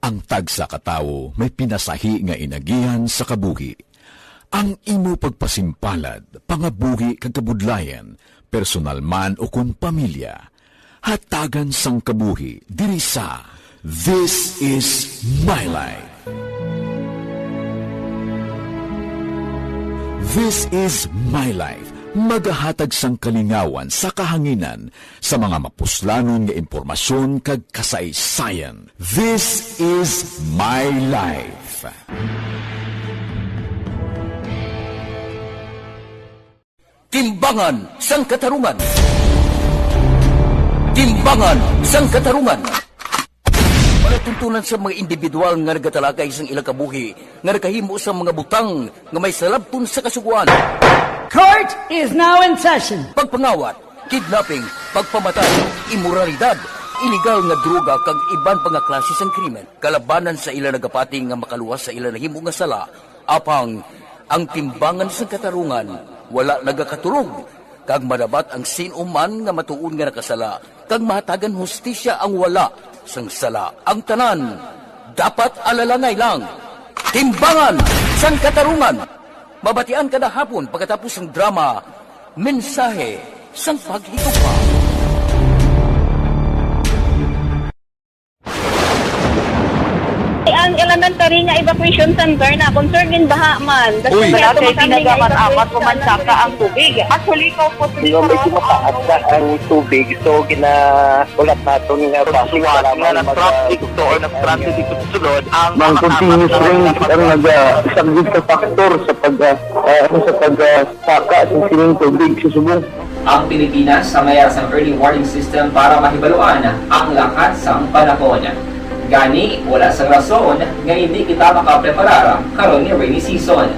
Ang tagsa ka tawo may pinasahi nga inagihan sa kabuhi. Ang imo pagpasimpalad, pangabuhi kag kabudlayan, personal man ukon pamilya, hatagan sang kabuhi diri sa This Is My Life. This Is My Life, magahatag sang kalingawan sa kahanginan sa mga mapuslanon nga impormasyon kag kasaysayan. This Is My Life. Timbangan sang Katarungan. Timbangan sang Katarungan. Palatuntunan sa mga individual nga nagatalakay sang ilang kabuhi nga nakahimo sa mga butang nga may salabton sa Kasugoan. Court is now in session. Pagpangawat, kidnapping, pagpamatay, imoralidad, iligal nga droga kag iban pa nga klase sang krimen kalabanan sa ila nagapati nga makaluwas sa ila nahimo nga sala. Apang ang timbangan sang katarungan wala nagakaturog, kag madabat ang sin-o man nga matuod nga nakasala, kag mahatagan hustisya ang wala sang sala. Ang tanan dapat alalangay lang. Timbangan sang Katarungan. Mabatian kada hapon pagkatapos sang drama, Mensahe sang Paghigugma. Ang elementary nga evacuation center na concern gin baha man. Uy. Wala kay ginagamit apat o mansaka ang tubig. Actually, ikaw po, Hindi, medyo mataas na ang tubig. So, ginahulat naton nga base sa lamang mga nag-traffic to or nag-traffic dito sa sulod, ang Mang mga continuous apat na rain ang naga-, isa gid sa factor sa pag, ah, ah, ano, sa pag, ah, saka sa sining tubig sa subong. Ang Pilipinas sa mayar sang early warning system para mahibaluan ang lakat sang panahon. Gani, wala sang rason nga hindi kita makapreparar karon nga rainy season.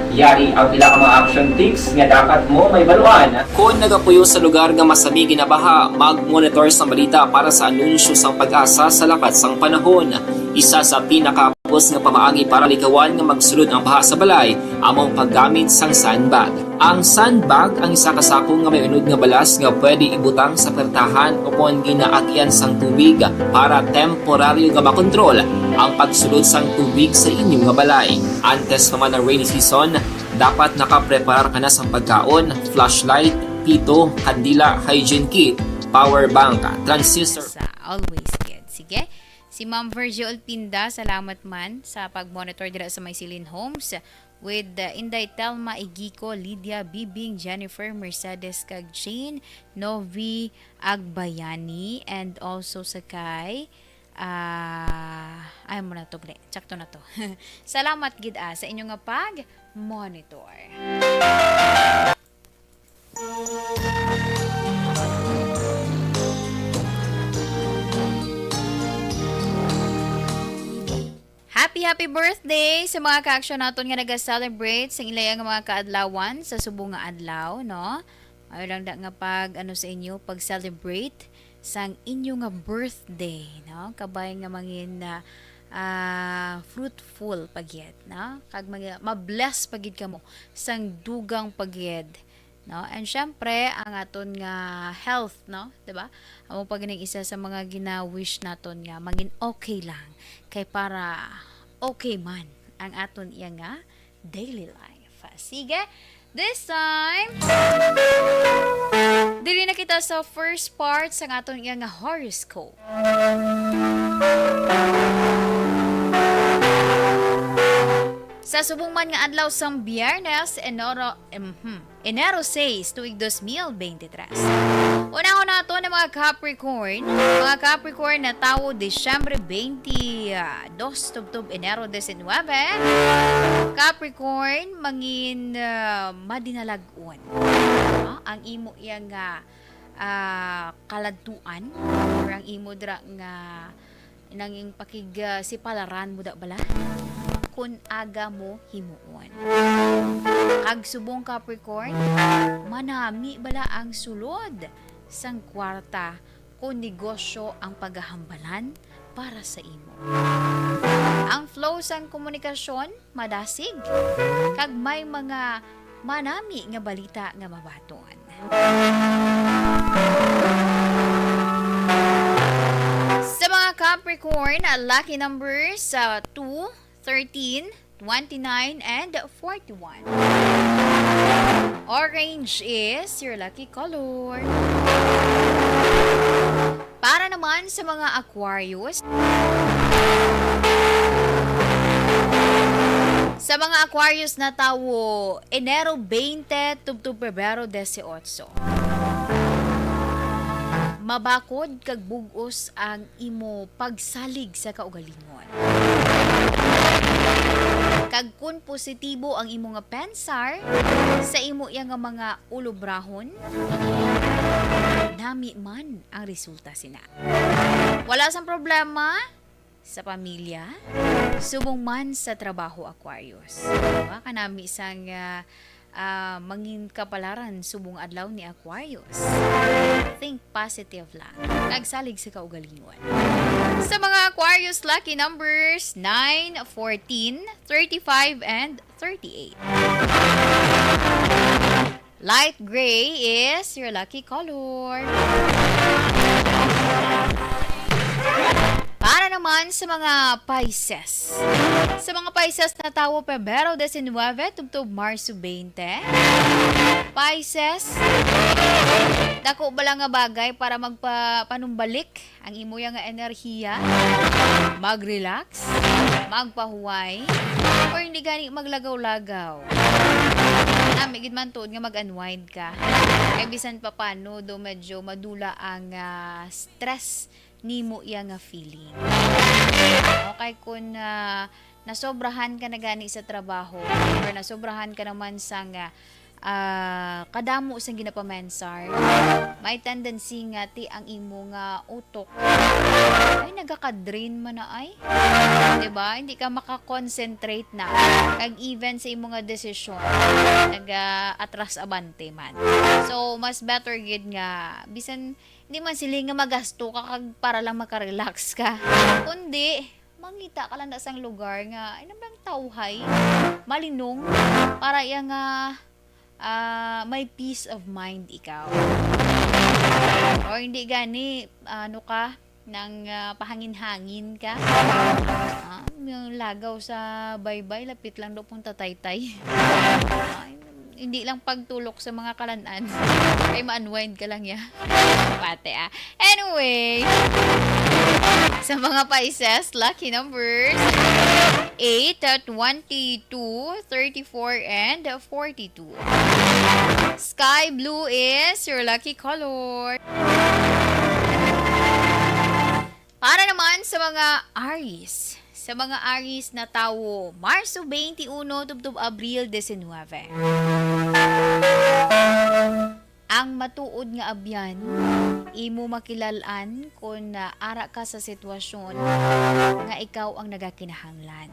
Yari ang pila ka mga action tips nga dapat mo mahibaluan. Kon nagapuyo sa lugar nga masami ginabaha, mag-monitor sang balita para sa anunsyo sang PAGASA sa lakat sang panahon. Isa sa pinakaagos nga pamaagi para likawan nga magsulod ang baha sa balay amo ang paggamit sang sandbag. Ang sandbag ang isa ka sako nga may unod nga balas nga pwede ibutang sa pertahan o kon ginaagyan sang tubig para temporaryo nga makontrol ang pagsulod sang tubig sa inyo nga balay. Antes pa man ang rainy season, dapat nakapreparar ka na sang pagkaon, flashlight, pito, kandila, hygiene kit, power bank, transistor. Sa always good. Sige. Si Ma'am Virgie Olpinda, salamat man sa pag-monitor dira sa May Silin Homes. With, uh, Inday Telma Igico, Lydia Bibing, Jennifer, Mercedes, kag Jane, Novi Agbayani, and also sa kay, ah, ay mo na to, gle. Tsakto na to. Salamat gid, ah, sa inyo nga pag-monitor. Happy, happy birthday sa mga ka-aksyon naton nga naga-celebrate sa ilayo nga mga kaadlawan sa subong nga adlaw, no? Ay lang da nga pag, ano, sa inyo, pag-celebrate sang inyo nga birthday, no? Kabay nga mangin na, ah, fruitful pa gyud, no? Kag mag-, ma-bless pa gyud kamo sang dugang pa gyud, no? And syempre, ang aton nga health, no? 'Di ba? Amo pa gani isa sa mga gina-wish naton nga mangin okay lang. Kay para okay man ang aton iya nga daily life. Sige, this time, diri na kita sa first part sang aton iya nga horoscope. Sa subong man nga adlaw sang Biyernes, Enero, mhm, Enero sais, tuig dos mil bente tres. Unahon naton ang mga Capricorn. Mga Capricorn na tawo Disyembre twenty-two tubtob Enero diecinuebe. Capricorn, mangin, ah, madinalag-on, no? Ang imo iya nga, ah, kaladtuan, or ang imo dira nga nanging pakig, ah, sipalaran mo da bala? Kun aga mo himuon. Kag subong Capricorn, manami bala ang sulod sang kwarta kon negosyo ang pagahambalan para sa imo. Ang flow sang komunikasyon madasig, kag may mga manami nga balita nga mabaton. Sa mga Capricorn, lucky numbers sa two, thirteen, twenty-nine, and forty-one. Orange is your lucky color. Para naman sa mga Aquarius, sa mga Aquarius na tawo, Enero twenty tubtob Pebrero dieciocho. Mabakod kag bug-os ang imo pagsalig sa kaugalingon. Kag kun positibo ang imo nga pensar sa imo iya nga mga ulobrahon, nami man ang resulta sina. Wala sang problema sa pamilya, subong man sa trabaho, Aquarius. Diba? Kanami sang, ah, ah, mangin kapalaran subong adlaw ni Aquarius. Think positive lang. Kag salig sa kaugalingon. Sa mga Aquarius, lucky numbers nine, fourteen, thirty-five, and thirty-eight. Light gray is your lucky color. Para naman sa mga Pisces. Sa mga Pisces na tawo, Pebrero diecinuebe tubtob Marso twenty. Pisces, dako bala nga bagay para magpa-, panumbalik ang imo ya nga enerhiya, mag-relax, magpahuway, or hindi gani maglagaw-lagaw. Nami gid man tuod nga mag-unwind ka. Kay bisan pa paano, do medyo madula ang, ah, stress nimo iya nga feeling. Okay, kung, ah, nasobrahan ka na gani sa trabaho or nasobrahan ka naman sa nga ah, kadamo sang ginapamensar, may tendency nga ti ang imo nga utok ay nagaka-drain man na ay. 'Di ba? Hindi ka maka-concentrate na. Kag even sa imo nga desisyon, naga-atras abante man. So, mas better gid nga bisan hindi man siling nga magasto ka kag para lang maka-relax ka. Kundi, mangita ka lang na sang lugar nga, ano bang tawhay, malinong, para iya nga, ah, may peace of mind ikaw. Or hindi gani, ano ka, nang, ah, pahangin-hangin ka. Ah, yung lagaw sa baybay, lapit lang daw punta taytay. Ah, hindi lang pagtulok sa mga kalan-an. Kay ma-unwind ka lang ya. Pate, ah. Anyway, sa mga Pisces, lucky numbers, eight, twenty-two, thirty-four, and forty-two. Sky blue is your lucky color. Para naman sa mga Aries, sa mga Aries na tawo, Marso twenty-one tubtob Abril diecinuebe. Ang matuod nga abyan, imo makilal-an kon, ah, ara ka sa sitwasyon nga ikaw ang nagakinahanglan.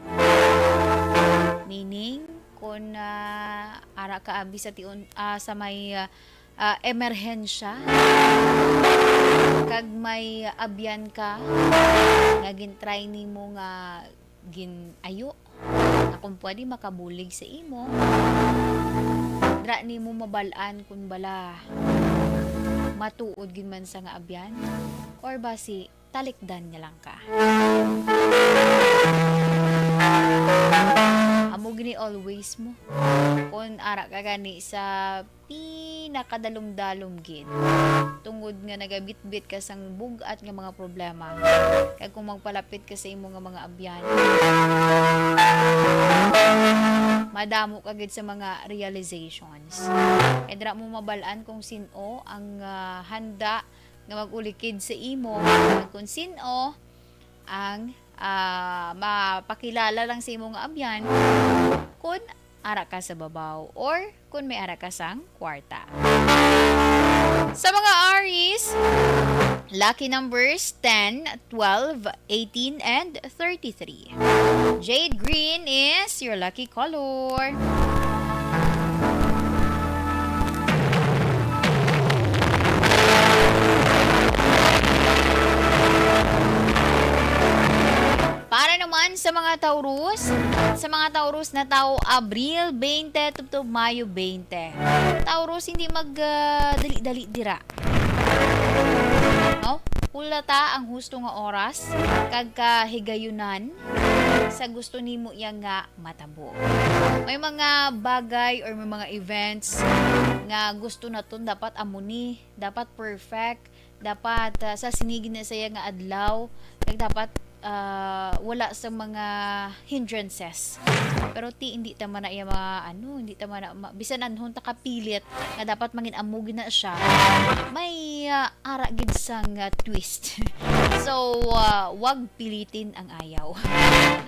Meaning, kon, ah, ara ka abi sa tiun-, ah, sa may, ah, ah, emerhensya, kag may abyan ka nga gin-try nimo nga gin-ayo, nga kung pwede makabulig sa imo, dira nimo mabal-an kung bala matuod gid man sa nga abyan or basi talikdan niya lang ka. Amo gini always mo. Kung ara ka gani sa pinakadalom-dalom gid, tungod nga nagabitbit ka sang bug-at nga mga problema, kag kung magpalapit ka sa imo nga mga abyan, madamo ka gid sa mga realizations. Kay dira mo mabal-an kung sin-o ang, ah, handa nga mag-ulikid sa imo, kag kung sin-o ang, ah, mapakilala lang sa imo nga abyan, kun ara ka sa babaw or kun may ara ka sang kwarta. Sa mga Aries, lucky numbers ten, twelve, eighteen, and thirty-three. Jade green is your lucky color. Para naman sa mga Taurus, sa mga Taurus na tawo Abril twenty tubtob Mayo twenty. Taurus, hindi mag, ah, dali-dali dira. No? Hulata ang husto nga oras kag kahigayunan sa gusto nimo iya nga matabo. May mga bagay or may mga events nga gusto naton dapat amo ni, dapat perfect, dapat, ah, sa sinigin na saya nga adlaw, kag dapat, ah, wala sa mga hindrances. Pero ti, hindi ta man na iya mga, ano, hindi ta man na ma-, bisan anhon ta kapilit nga dapat mangin-amo gid na siya, may, ah, ara gid sang, ah, twist. So, ah, wag pilitin ang ayaw.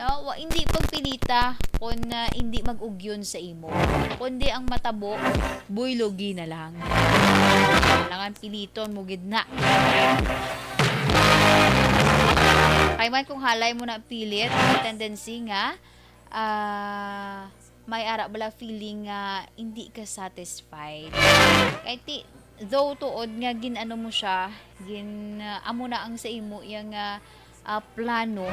No? Wa, hindi pagpilita kung, ah, hindi mag-ugyon sa imo. Kundi ang matabo, buylogi na lang. Kailangan piliton mo gid na. Kay man kung halay mo na pilit, may tendency nga, ah, may ara bala feeling nga hindi ka satisfied. Kay ti, though tuod nga gin-ano mo siya, gin, ah, amo na ang sa imo iya nga, ah, plano,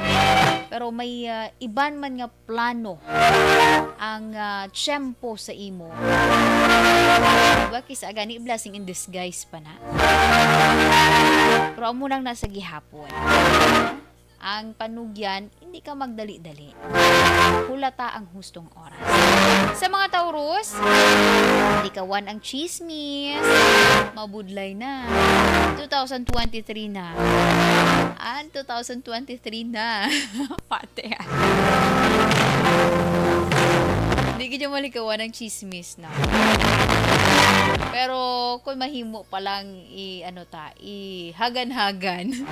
pero may, ah, iban man nga plano ang, ah, tiyempo sa imo. Diba, kisa gani blessing in disguise pa na. Pero amo nang nasa gihapon. Ang panugyan, hindi ka magdali-dali. Hulata ang hustong oras. Sa mga Taurus, likawan ang chismis. Mabudlay na. Two thousand twenty-three na. Ang two thousand twenty-three na. Pati, ah. Hindi ka dyan malikawan ang chismis, no? Pero kung mahimo pa lang i-, ano ta, ihagan-hagan.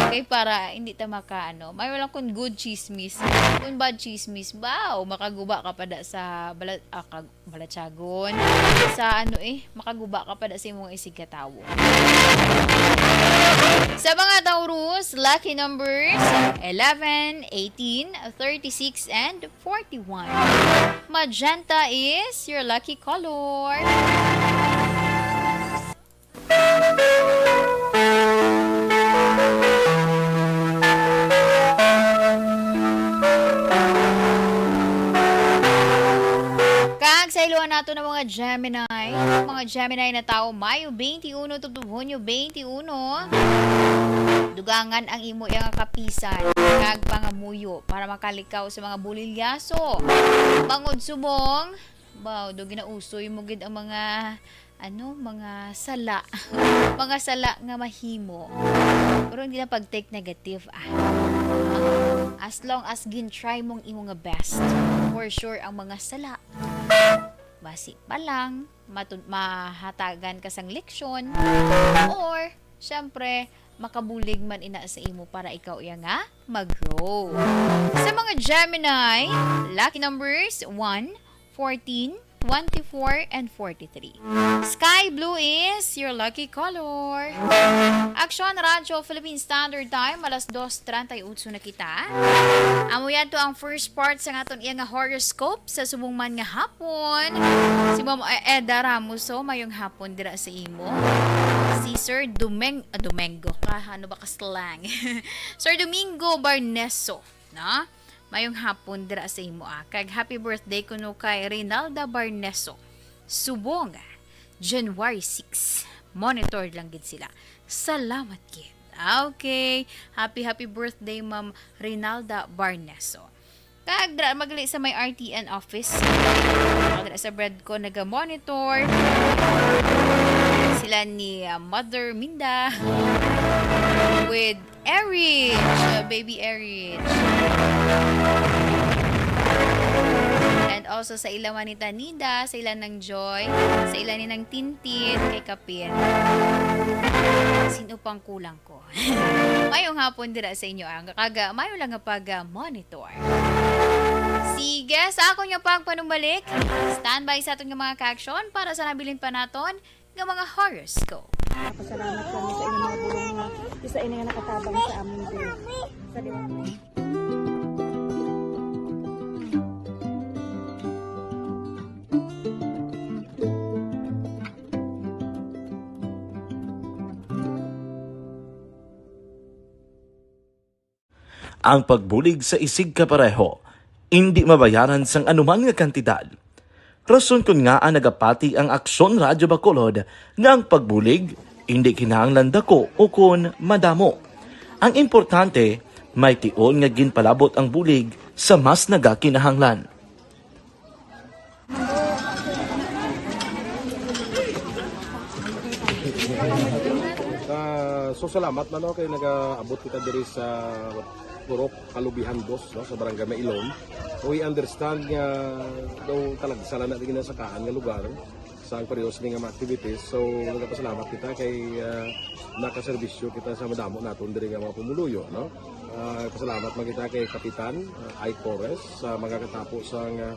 Okay, para hindi ta maka, ano, may wala kung good chismis. Kung bad chismis, baw, makaguba ka pa da sa bala-, ah, kag-, balatyagon. Sa ano eh, makaguba ka pa da sa imong isigkatawo. Sa mga Taurus, lucky numbers, eleven, eighteen, thirty-six, and forty-one. Magenta is your lucky color. Kag sa iluhan nato ng mga Gemini, mga Gemini na tawo, Mayo twenty-one tubtob Hunyo twenty-one. Dugangan ang imo iya nga kapisan kag pangamuyo para makalikaw sa mga bulilyaso. Bangod subong, baw, do ginausoy mo gid ang mga, ano, mga sala. Mga sala nga mahimo. Pero hindi lang pag-take negative, ah. As long as gin-try mong imo nga best, for sure ang mga sala, basi pa lang, matun-, mahatagan ka sang leksyon, or, syempre, makabulig man ina sa imo para ikaw iya nga mag-grow. Sa mga Gemini, lucky numbers, one, fourteen, twenty-four, and forty-three. Sky blue is your lucky color. Aksyon Radyo Philippine Standard Time, alas dos treinta y ocho na kita. Amo yan to ang first part sa aton iya nga horoscope sa subong man nga hapon. Si Ma'am Eda Ramos, so, mayong hapon dira sa imo. Si Sir Domeng-, ah, Domingo, ka, ano ba ka slang? Sir Domingo Barneso, no? Mayong hapon dira sa imo, ah. Kag happy birthday kuno kay Reynalda Barneso. Subong, January six. Monitor lang gid sila. Salamat gid. Ah, okay. Happy, happy birthday, Ma'am Reynalda Barneso. Kag dra magali sa may R T N office. Dra sa Bredco naga-monitor. Sila ni, ah, Mother Minda with Erich, uh, baby Erich. And also sa ila man ni Tanida, sa ila nang Joy, sa ila ni nang Tintin, kay Kapin. Sino pang kulang ko? Mayong hapon dira sa inyo, ang kaga, mayo lang nga pag-monitor. Sige, sa akon nga pagpanumbalik, standby sa aton nga mga ka-aksyon para sa nabilin pa naton nga mga horoscope. Pasalamat kami sa inyong mga bulong nga isa ini nga nakatabang sa amon din. Sa Ang pagbulig sa isigkapareho indi mabayaran sang anuman nga kantidad. Rason kon ngaa nagapati ang Aksyon Radyo Bacolod nga ang pagbulig indi kinahanglan dako ukon madamo. Ang importante, may tion nga ginpalabot ang bulig sa mas nagakinahanglan. Ah, so salamat man, no, kay nagaabot kita diri sa Purok Kalubihan Dos, no, sa Barangay Mailom. We understand nga daw talagsa lang na di ginasakaan nga lugar sa ang parehas ni nga mga activities. So, nagapasalamat kita kay, ah, nakaserbisyo kita sa madamo naton diri nga mga pumuluyo, no? Ah, pasalamat man kita kay Kapitan, ah, Ike Torres sa mga katapo sa nga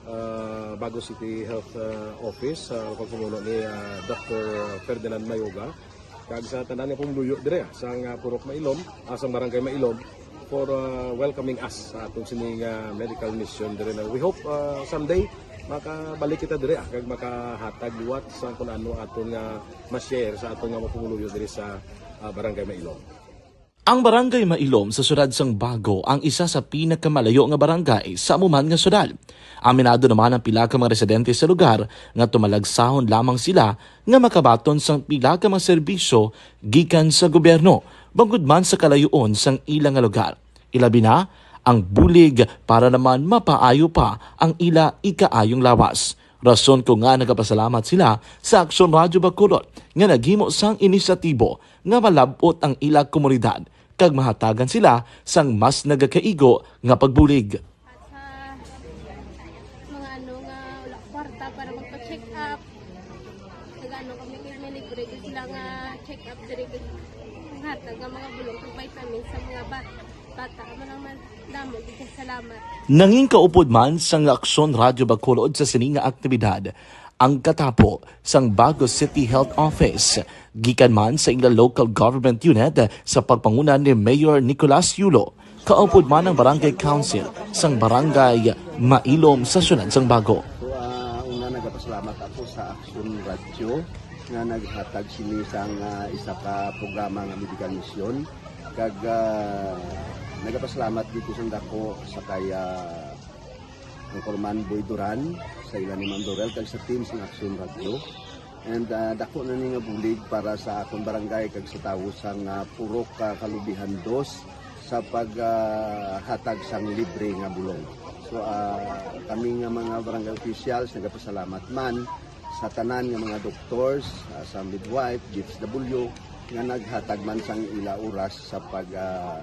ah, Bago City Health, ah, Office, sa pagpamuno ni, ah, Doctor Ferdinand Mayoga, kag sa tanan nga pumuluyo dire, ah, sa nga Purok Mailom, ah, sa Barangay Mailom, for, ah, welcoming us sa aton sini nga medical mission dire na. We hope, ah, someday makabalik kita dire, ah, kag makahatag liwat sa kun ano aton nga ma-share sa aton nga mga pumuluyo dire sa, ah, Barangay Mailom. Ang Barangay Mailom sa siyudad sang Bago ang isa sa pinakamalayo nga barangay sa amo man nga siyudad. Aminado naman ang pila ka mga residente sa lugar nga tumalagsahon lamang sila nga makabaton sang pila ka mga serbisyo gikan sa gobyerno, bangod man sa kalayoon sang ila nga lugar. Ilabi na ang bulig para naman mapaayo pa ang ila ikaayong lawas. Rason ko nga nagapasalamat sila sa Aksyon Radyo Bacolod nga naghimo sang inisyatibo nga malab-ot ang ila komunidad kag mahatagan sila sang mas nagakaigo nga pagbulig. At sa mga ano nga wala kwarta para magpa-check up, taga Hatag nga mga bulong kag vitamins sa mga ba-, bata. Amo lang man. Damo gid kay salamat. Nangin kaupod man sang Aksyon Radyo Bacolod sa sini nga aktibidad ang katapo sang Bago City Health Office, gikan man sa ila local government unit sa pagpanguna ni Mayor Nicolas Yulo, kaupod man ang Barangay Council sang Barangay Mailom sa siyudad sang Bago. So, ah, una, nagapasalamat ako sa Aksyon Radyo nga naghatag sini sang, ah, isa ka programa nga medical mission. Kag, ah, nagapasalamat gid ko sang dako sa kay, ah, Anchorman Boy Duran, sa ila ni Ma'am Dorel, kag sa team sang Aksyon Radyo. And, ah, dako na ni nga bulig para sa akon barangay kag sa tawo sang, ah, Purok, ah, Kalubihan Dos sa pag, ah, hatag sang libre nga bulong. So, ah, kami nga mga barangay officials nagapasalamat man sa tanan nga mga doctors, ah, sa midwife, D S W, nga naghatag man sang ila oras sa pag, ah,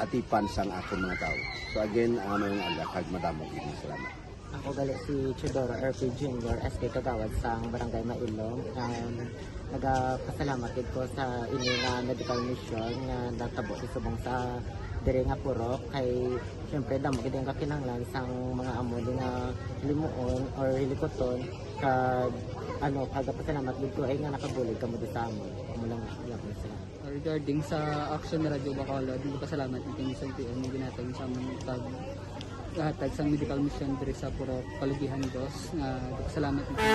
atipan sang akon mga tawo. So again, ah, maayong aga kag madamo gid nga salamat. Ako gali si Teodoro R P Junior, S K Kagawad sang Barangay Mailom. Um, nagapasalamat gid ko sa ini nga medical mission nga natabo sa subong sa diri nga purok. Kay siyempre, damo gid ang kakinahanglan sang mga amo di nga limuon or hilikuton. Kag, ano, nagapasalamat gid ko ay nga nakabulig kamo di sa amon. Amo lang, salamat. Regarding sa Action Radio Bacolod, nagpasalamat natin sa T M nga ginatag sa amon pag hatag sang medical mission diri sa Purok Kalubihan Dos, nga nagpasalamat natin.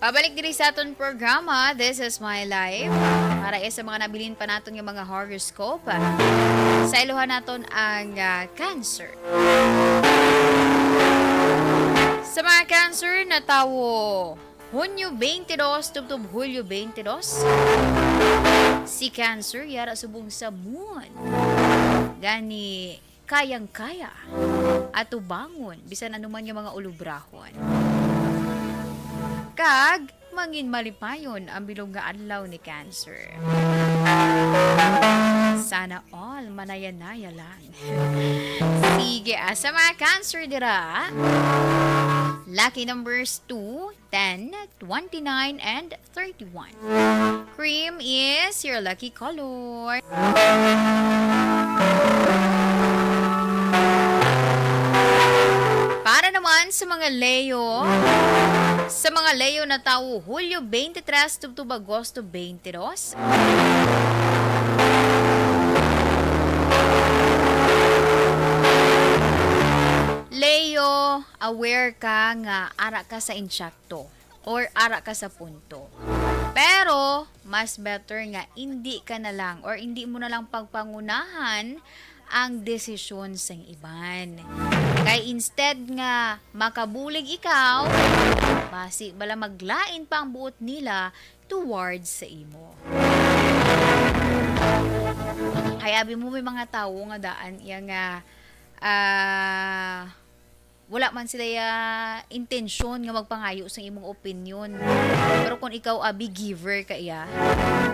Pabalik diri sa aton programa, This Is My Life. Para sa mga nabilin pa naton nga mga horoscope, sa iluhan naton ang, ah, cancer. Sa mga cancer, natawo Hunyo twenty-two tubtob Hulyo twenty-two. Si cancer, yara subong sa moon. Gani, kayang-kaya atubangon bisan anuman nga mga ulubrahon. Kag mangin malipayon ang bilog nga adlaw ni Cancer. Sana all manaya-naya lang. Sige, ah, sa mga Cancer dira, lucky numbers two, ten, twenty-nine, and thirty-one. Cream is your lucky color. Para naman sa mga Leo, sa mga Leo natawo Hulyo twenty-three tubtob Agosto twenty-two. Leo, aware ka nga ara ka sa insakto or ara ka sa punto. Pero, mas better nga indi ka na lang or indi mo na lang pagpangunahan ang desisyon sang iban. Kay instead nga makabulig ikaw, basi bala maglain pa ang buot nila towards sa imo. Kay abi mo, may mga tawo nga daan iya nga, ah, wala man sila ya intensyon nga magpangayo sa imong opinyon. Pero kung ikaw, abi, giver ka iya,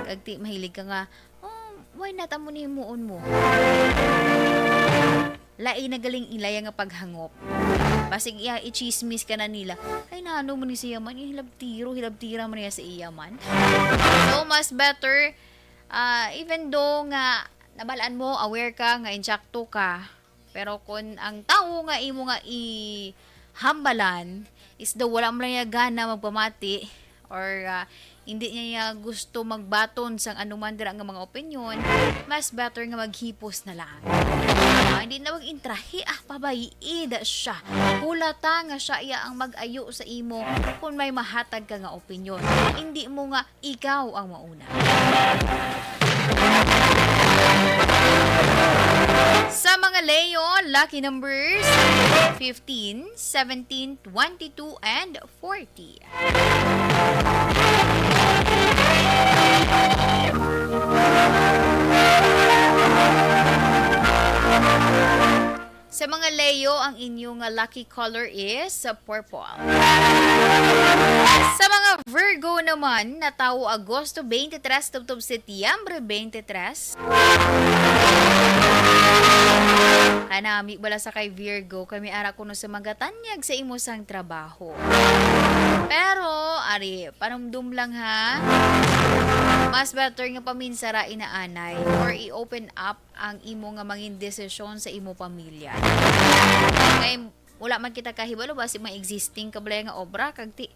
kag ti mahilig ka nga, "Oh, why not, amo ni himuon mo?" Lain na galing ilaya nga paghangop. Basig iya, ichismis ka na nila. "Ay, nano man ni siya man, eh, hilabtiro, hilabtira man niya sa iya man." So, mas better, ah, even though nga nabalaan mo, aware ka nga insakto ka, pero kung ang tawo nga imo nga ihambalan is daw wala man lang niya gana magpamati or, ah, hindi niya gusto magbaton sang anuman dira nga mga opinyon, mas better nga maghipos na lang. Ah, hindi na mag-intrahi, ah, pabayii da siya. Hulata nga siya iya ang mag-ayo sa imo kung may mahatag ka nga opinyon. Hindi mo nga ikaw ang mauna. Sa mga Leo, lucky numbers fifteen, seventeen, twenty-two, and forty. Sa mga Leo, ang inyo nga lucky color is purple. Sa mga Virgo naman, natawo Agosto twenty-three tubtob Setyembre twenty-three. Kanami bala sa kay Virgo, kami ara kuno sa magatanyag sa imo sang trabaho. Pero, ari, panumdum lang ha. Mas better nga paminsara inaanay or i-open up ang imo nga mangin desisyon sa imo pamilya. Kay wala man kita kahibalo basi may existing kabalay nga obra kag ti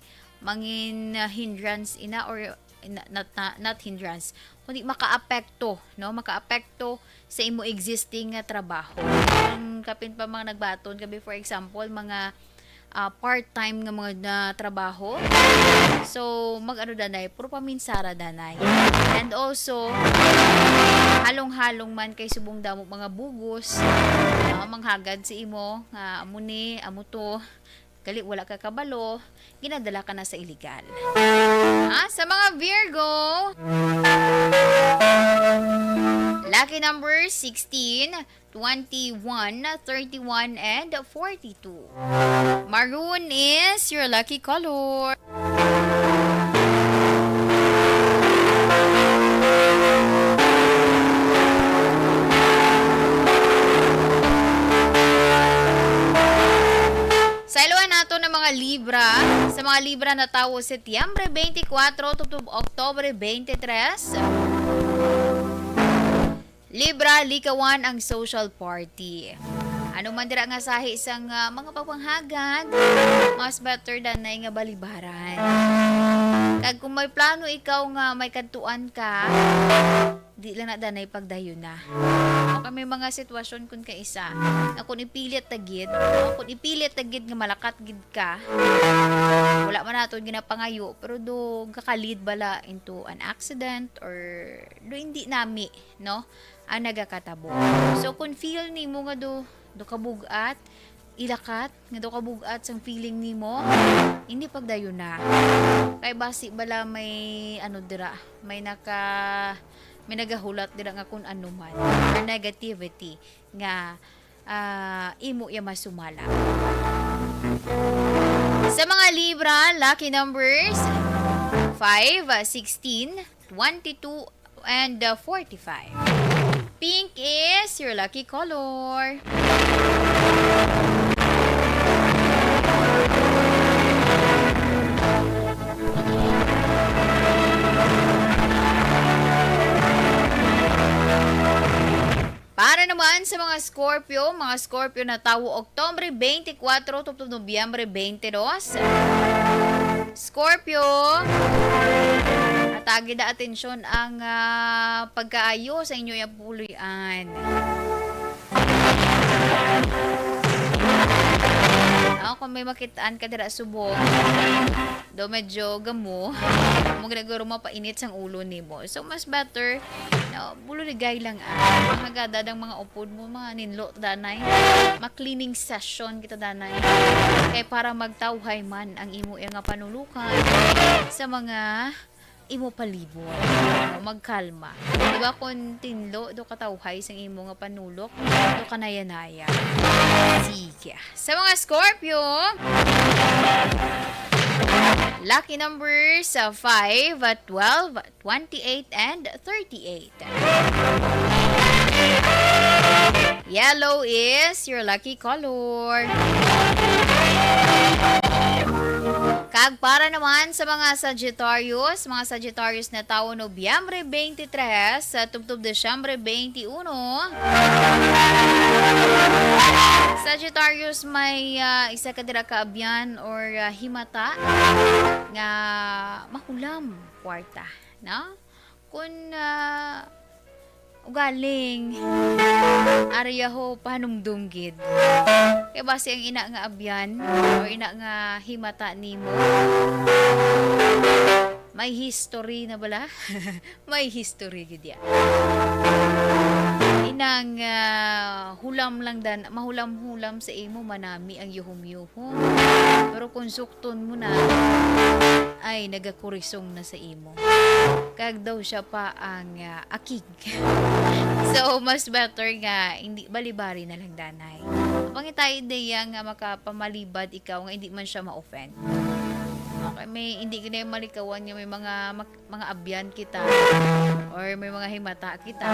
mangin, uh, hindrance ina or na- not, not, not hindrance, kundi makaapekto, no? Makaapekto sa imo existing nga trabaho. Kung kapin pa mga nagbaton kami, for example, mga, ah, part-time nga mga na trabaho. So, mag-ano danay, puro paminsara danay. And also, halong-halong man kay subong damo mga bugos, ah, manghagad si imo nga amo ni, amo to. Gali wala ka kabalo, ginadala ka na sa illegal. Ah, sa mga Virgo, lucky number sixteen, twenty-one, thirty-one, and forty-two. Maroon is your lucky color. Sa iluhan nato ng mga Libra, sa mga Libra na tawo Setyembre twenty-four tubtob Oktobre twenty-three, Libra, likawan ang social party. Ano man dira nga sahi sang, ah, mga pagpanghagad, mas better danay nga balibaran. Kag kung may plano ikaw nga may kadtuan ka, di lang na danay pagdayon na. O kay may mga sitwasyon kun kaisa, na kung ipilit ta gid, no? Kung ipilit ta gid nga malakat gid ka, wala man naton ginapangayo, pero do gaka-lead bala into an accident or do hindi nami, no? Ang nagakatabo. So, kung feel nimo nga do, do kabugat, ilakat, nga do kabugat sang feeling nimo, hindi pagdayon na. Kay basi bala may, ano, dira, may naka, may nagahulat dira nga kung ano man, or negativity nga, ah, imo iya masumala. Sa mga Libra, lucky numbers five, sixteen, twenty-two, and, uh, forty-five. Pink is your lucky color. Para naman sa mga Scorpio, mga Scorpio na tawo Oktubre twenty-four tubtob Nobyembre twenty-two. Scorpio, atagi da atensyon ang, ah, pagkaayo sa inyo yang puloy-an. Ah, kung may makitaan ka dira subong, do medyo gamo, mo ginaguro mapainit sang ulo nimo. So, mas better, no, bululigay lang, ah. Mga gada dang mga upod mo, mga ninlo, danay. Ma-cleaning session kita, danay. Kay para magtawhay man ang imo nga panulukan sa mga imo palibot. O, magkalma. Di ba, kung tinlo, do katawhay sang imo nga panulok, do kanaya-naya. Sige. Sa mga Scorpio, lucky numbers, uh, five, uh, twelve, twenty-eight, and thirty-eight. Yellow is your lucky color. Kag para naman sa mga Sagittarius, mga Sagittarius na tawo Nobyembre twenty-three sa tubtob Disyembre twenty-uno. Sagittarius, may, ah, isa ka dira ka abyan or, ah, himata nga mahulam kwarta, no? Kun, ah, ugaling, ari ho, pahanumdom gid. Kay basi ang ina nga abyan, o ina nga himata nimo, may history na bala? May history gid ya. Inang, ah, hulam lang dan, mahulam-hulam sa imo, manami ang yuhom-yuhom. Pero kung sukton mo na, ay, nagakurisong na sa imo. Kag daw siya pa ang, ah, akig. So, mas better nga hindi balibari na lang, danay. Pangitai diya nga makapamalibad ikaw nga hindi man siya ma-offend. Okay, may, hindi ko na yung malikawan nga may mga mak-, mga abyan kita or may mga himata kita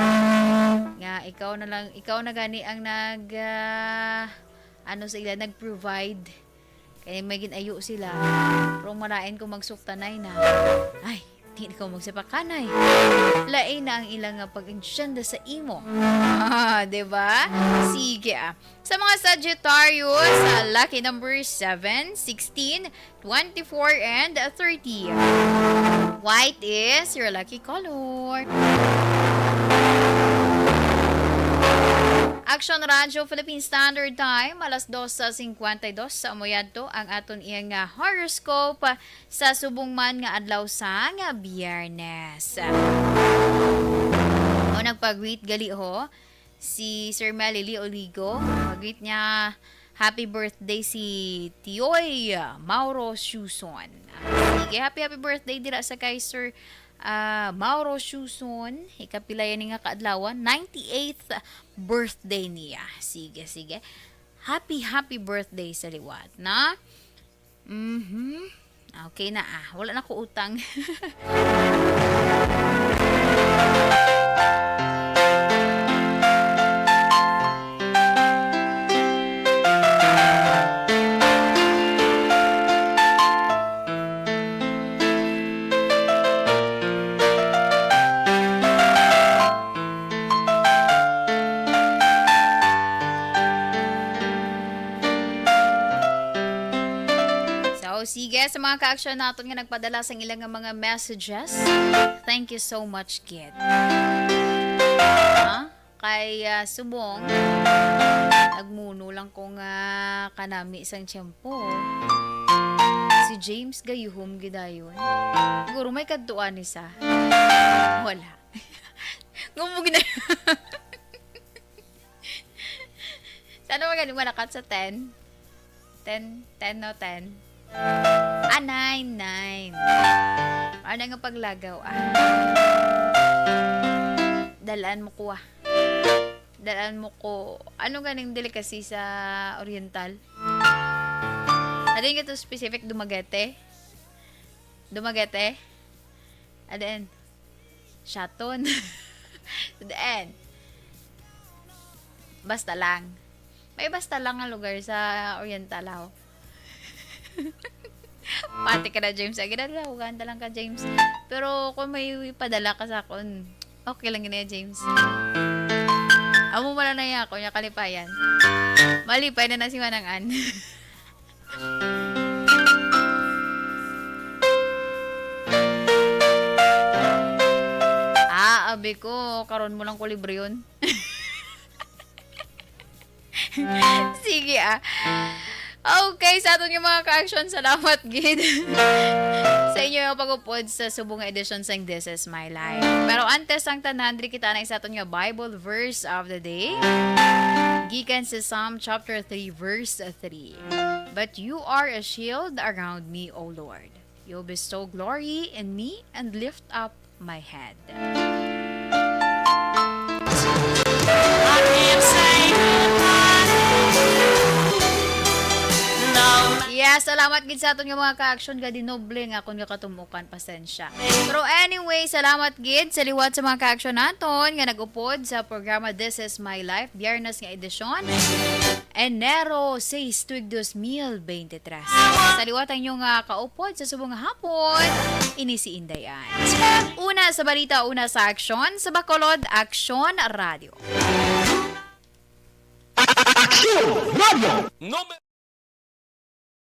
nga ikaw na lang, ikaw na gani ang nag, ah, ano sa ila, nag-provide. Kaya may ginayo sila. Pero malain kung magsuktanay na. Ay, di na ko magsipakanay. Lain na ang ilang nga pag-insyenda sa imo. Ah, di ba? Sige, ah. Sa mga Sagittarius, ah, lucky number seven, sixteen, twenty-four, and thirty. White is your lucky color. Action Radyo Philippine Standard Time, alas dos sa cincuenta y dos sa amo yadto ang aton iyang, ah, horoscope sa subong man nga adlaw sang Biyernes. O, nagpa-greet gali ho si Sir Melly Lee Oligo. Pag-greet niya, happy birthday si Tioy Mauro Suson. Sige, happy, happy birthday dira sa kay Sir, ah, Mauro Suson. Ikapila yan nga kaadlawan? Ninety-eighth birthday niya. Sige, sige. Happy, happy birthday sa liwat, na? Mhm. Okay na, ah. Wala na ko utang. So, sige, sa mga ka-action naton nga nagpadala sang ilang nga mga messages, thank you so much, kid. Ha? Kay, ah, subong, nagmuno lang ko nga kanami sang tiyempo. Si James gayuhom gidayon. Siguro may kadtuan ni sa. Wala. Ngumog na. Sana magaling malakat sa ten. Ten, ten, no, ten. Ah, nine, nine. Ano nga paglagaw, ah? Dalaan mo ko, ah. Dalaan mo ko. Ano ganing delicacy sa Oriental? Ano yung ito specific? Dumaguete? Dumaguete? Aden. Shaton. Then, basta lang. May basta lang nga lugar sa Oriental, aw. Pati ka na, James. Ay, ginalawagan na lang ka, James. Pero kung may padala ka sa akon, okay lang yun, eh, James. Amo wala na niya ako, niya kalipayan. Malipay na na si Manang Ann. Ah, abi ko, karon mo lang ko libre yun. Sige, ah. Okay, sa aton nga mga ka-action, salamat gid sa inyo nga pag-upod sa subong nga edisyon sang This Is My Life. Pero antes ang tanan, diri kita na sa aton nga Bible verse of the day. Gikan sa Psalm chapter three, verse three. "But you are a shield around me, O Lord. You bestow glory in me and lift up my head." I can't say goodbye. No. Yes, salamat gid sa aton nga mga ka-action, gadi noble nga akon nga katumukan, pasensya. Pero anyway, salamat gid sa liwat sa mga ka-action naton nga nag-upod sa programa This Is My Life, Biyernes nga edisyon, Enero sais, tuig dos mil bente tres. Sa liwat ang inyong, ah, kaupod sa subong nga hapon, ini si Inday Ann. Una sa balita, una sa aksyon, sa Bacolod Aksyon Radio. Aksyon Radio. Number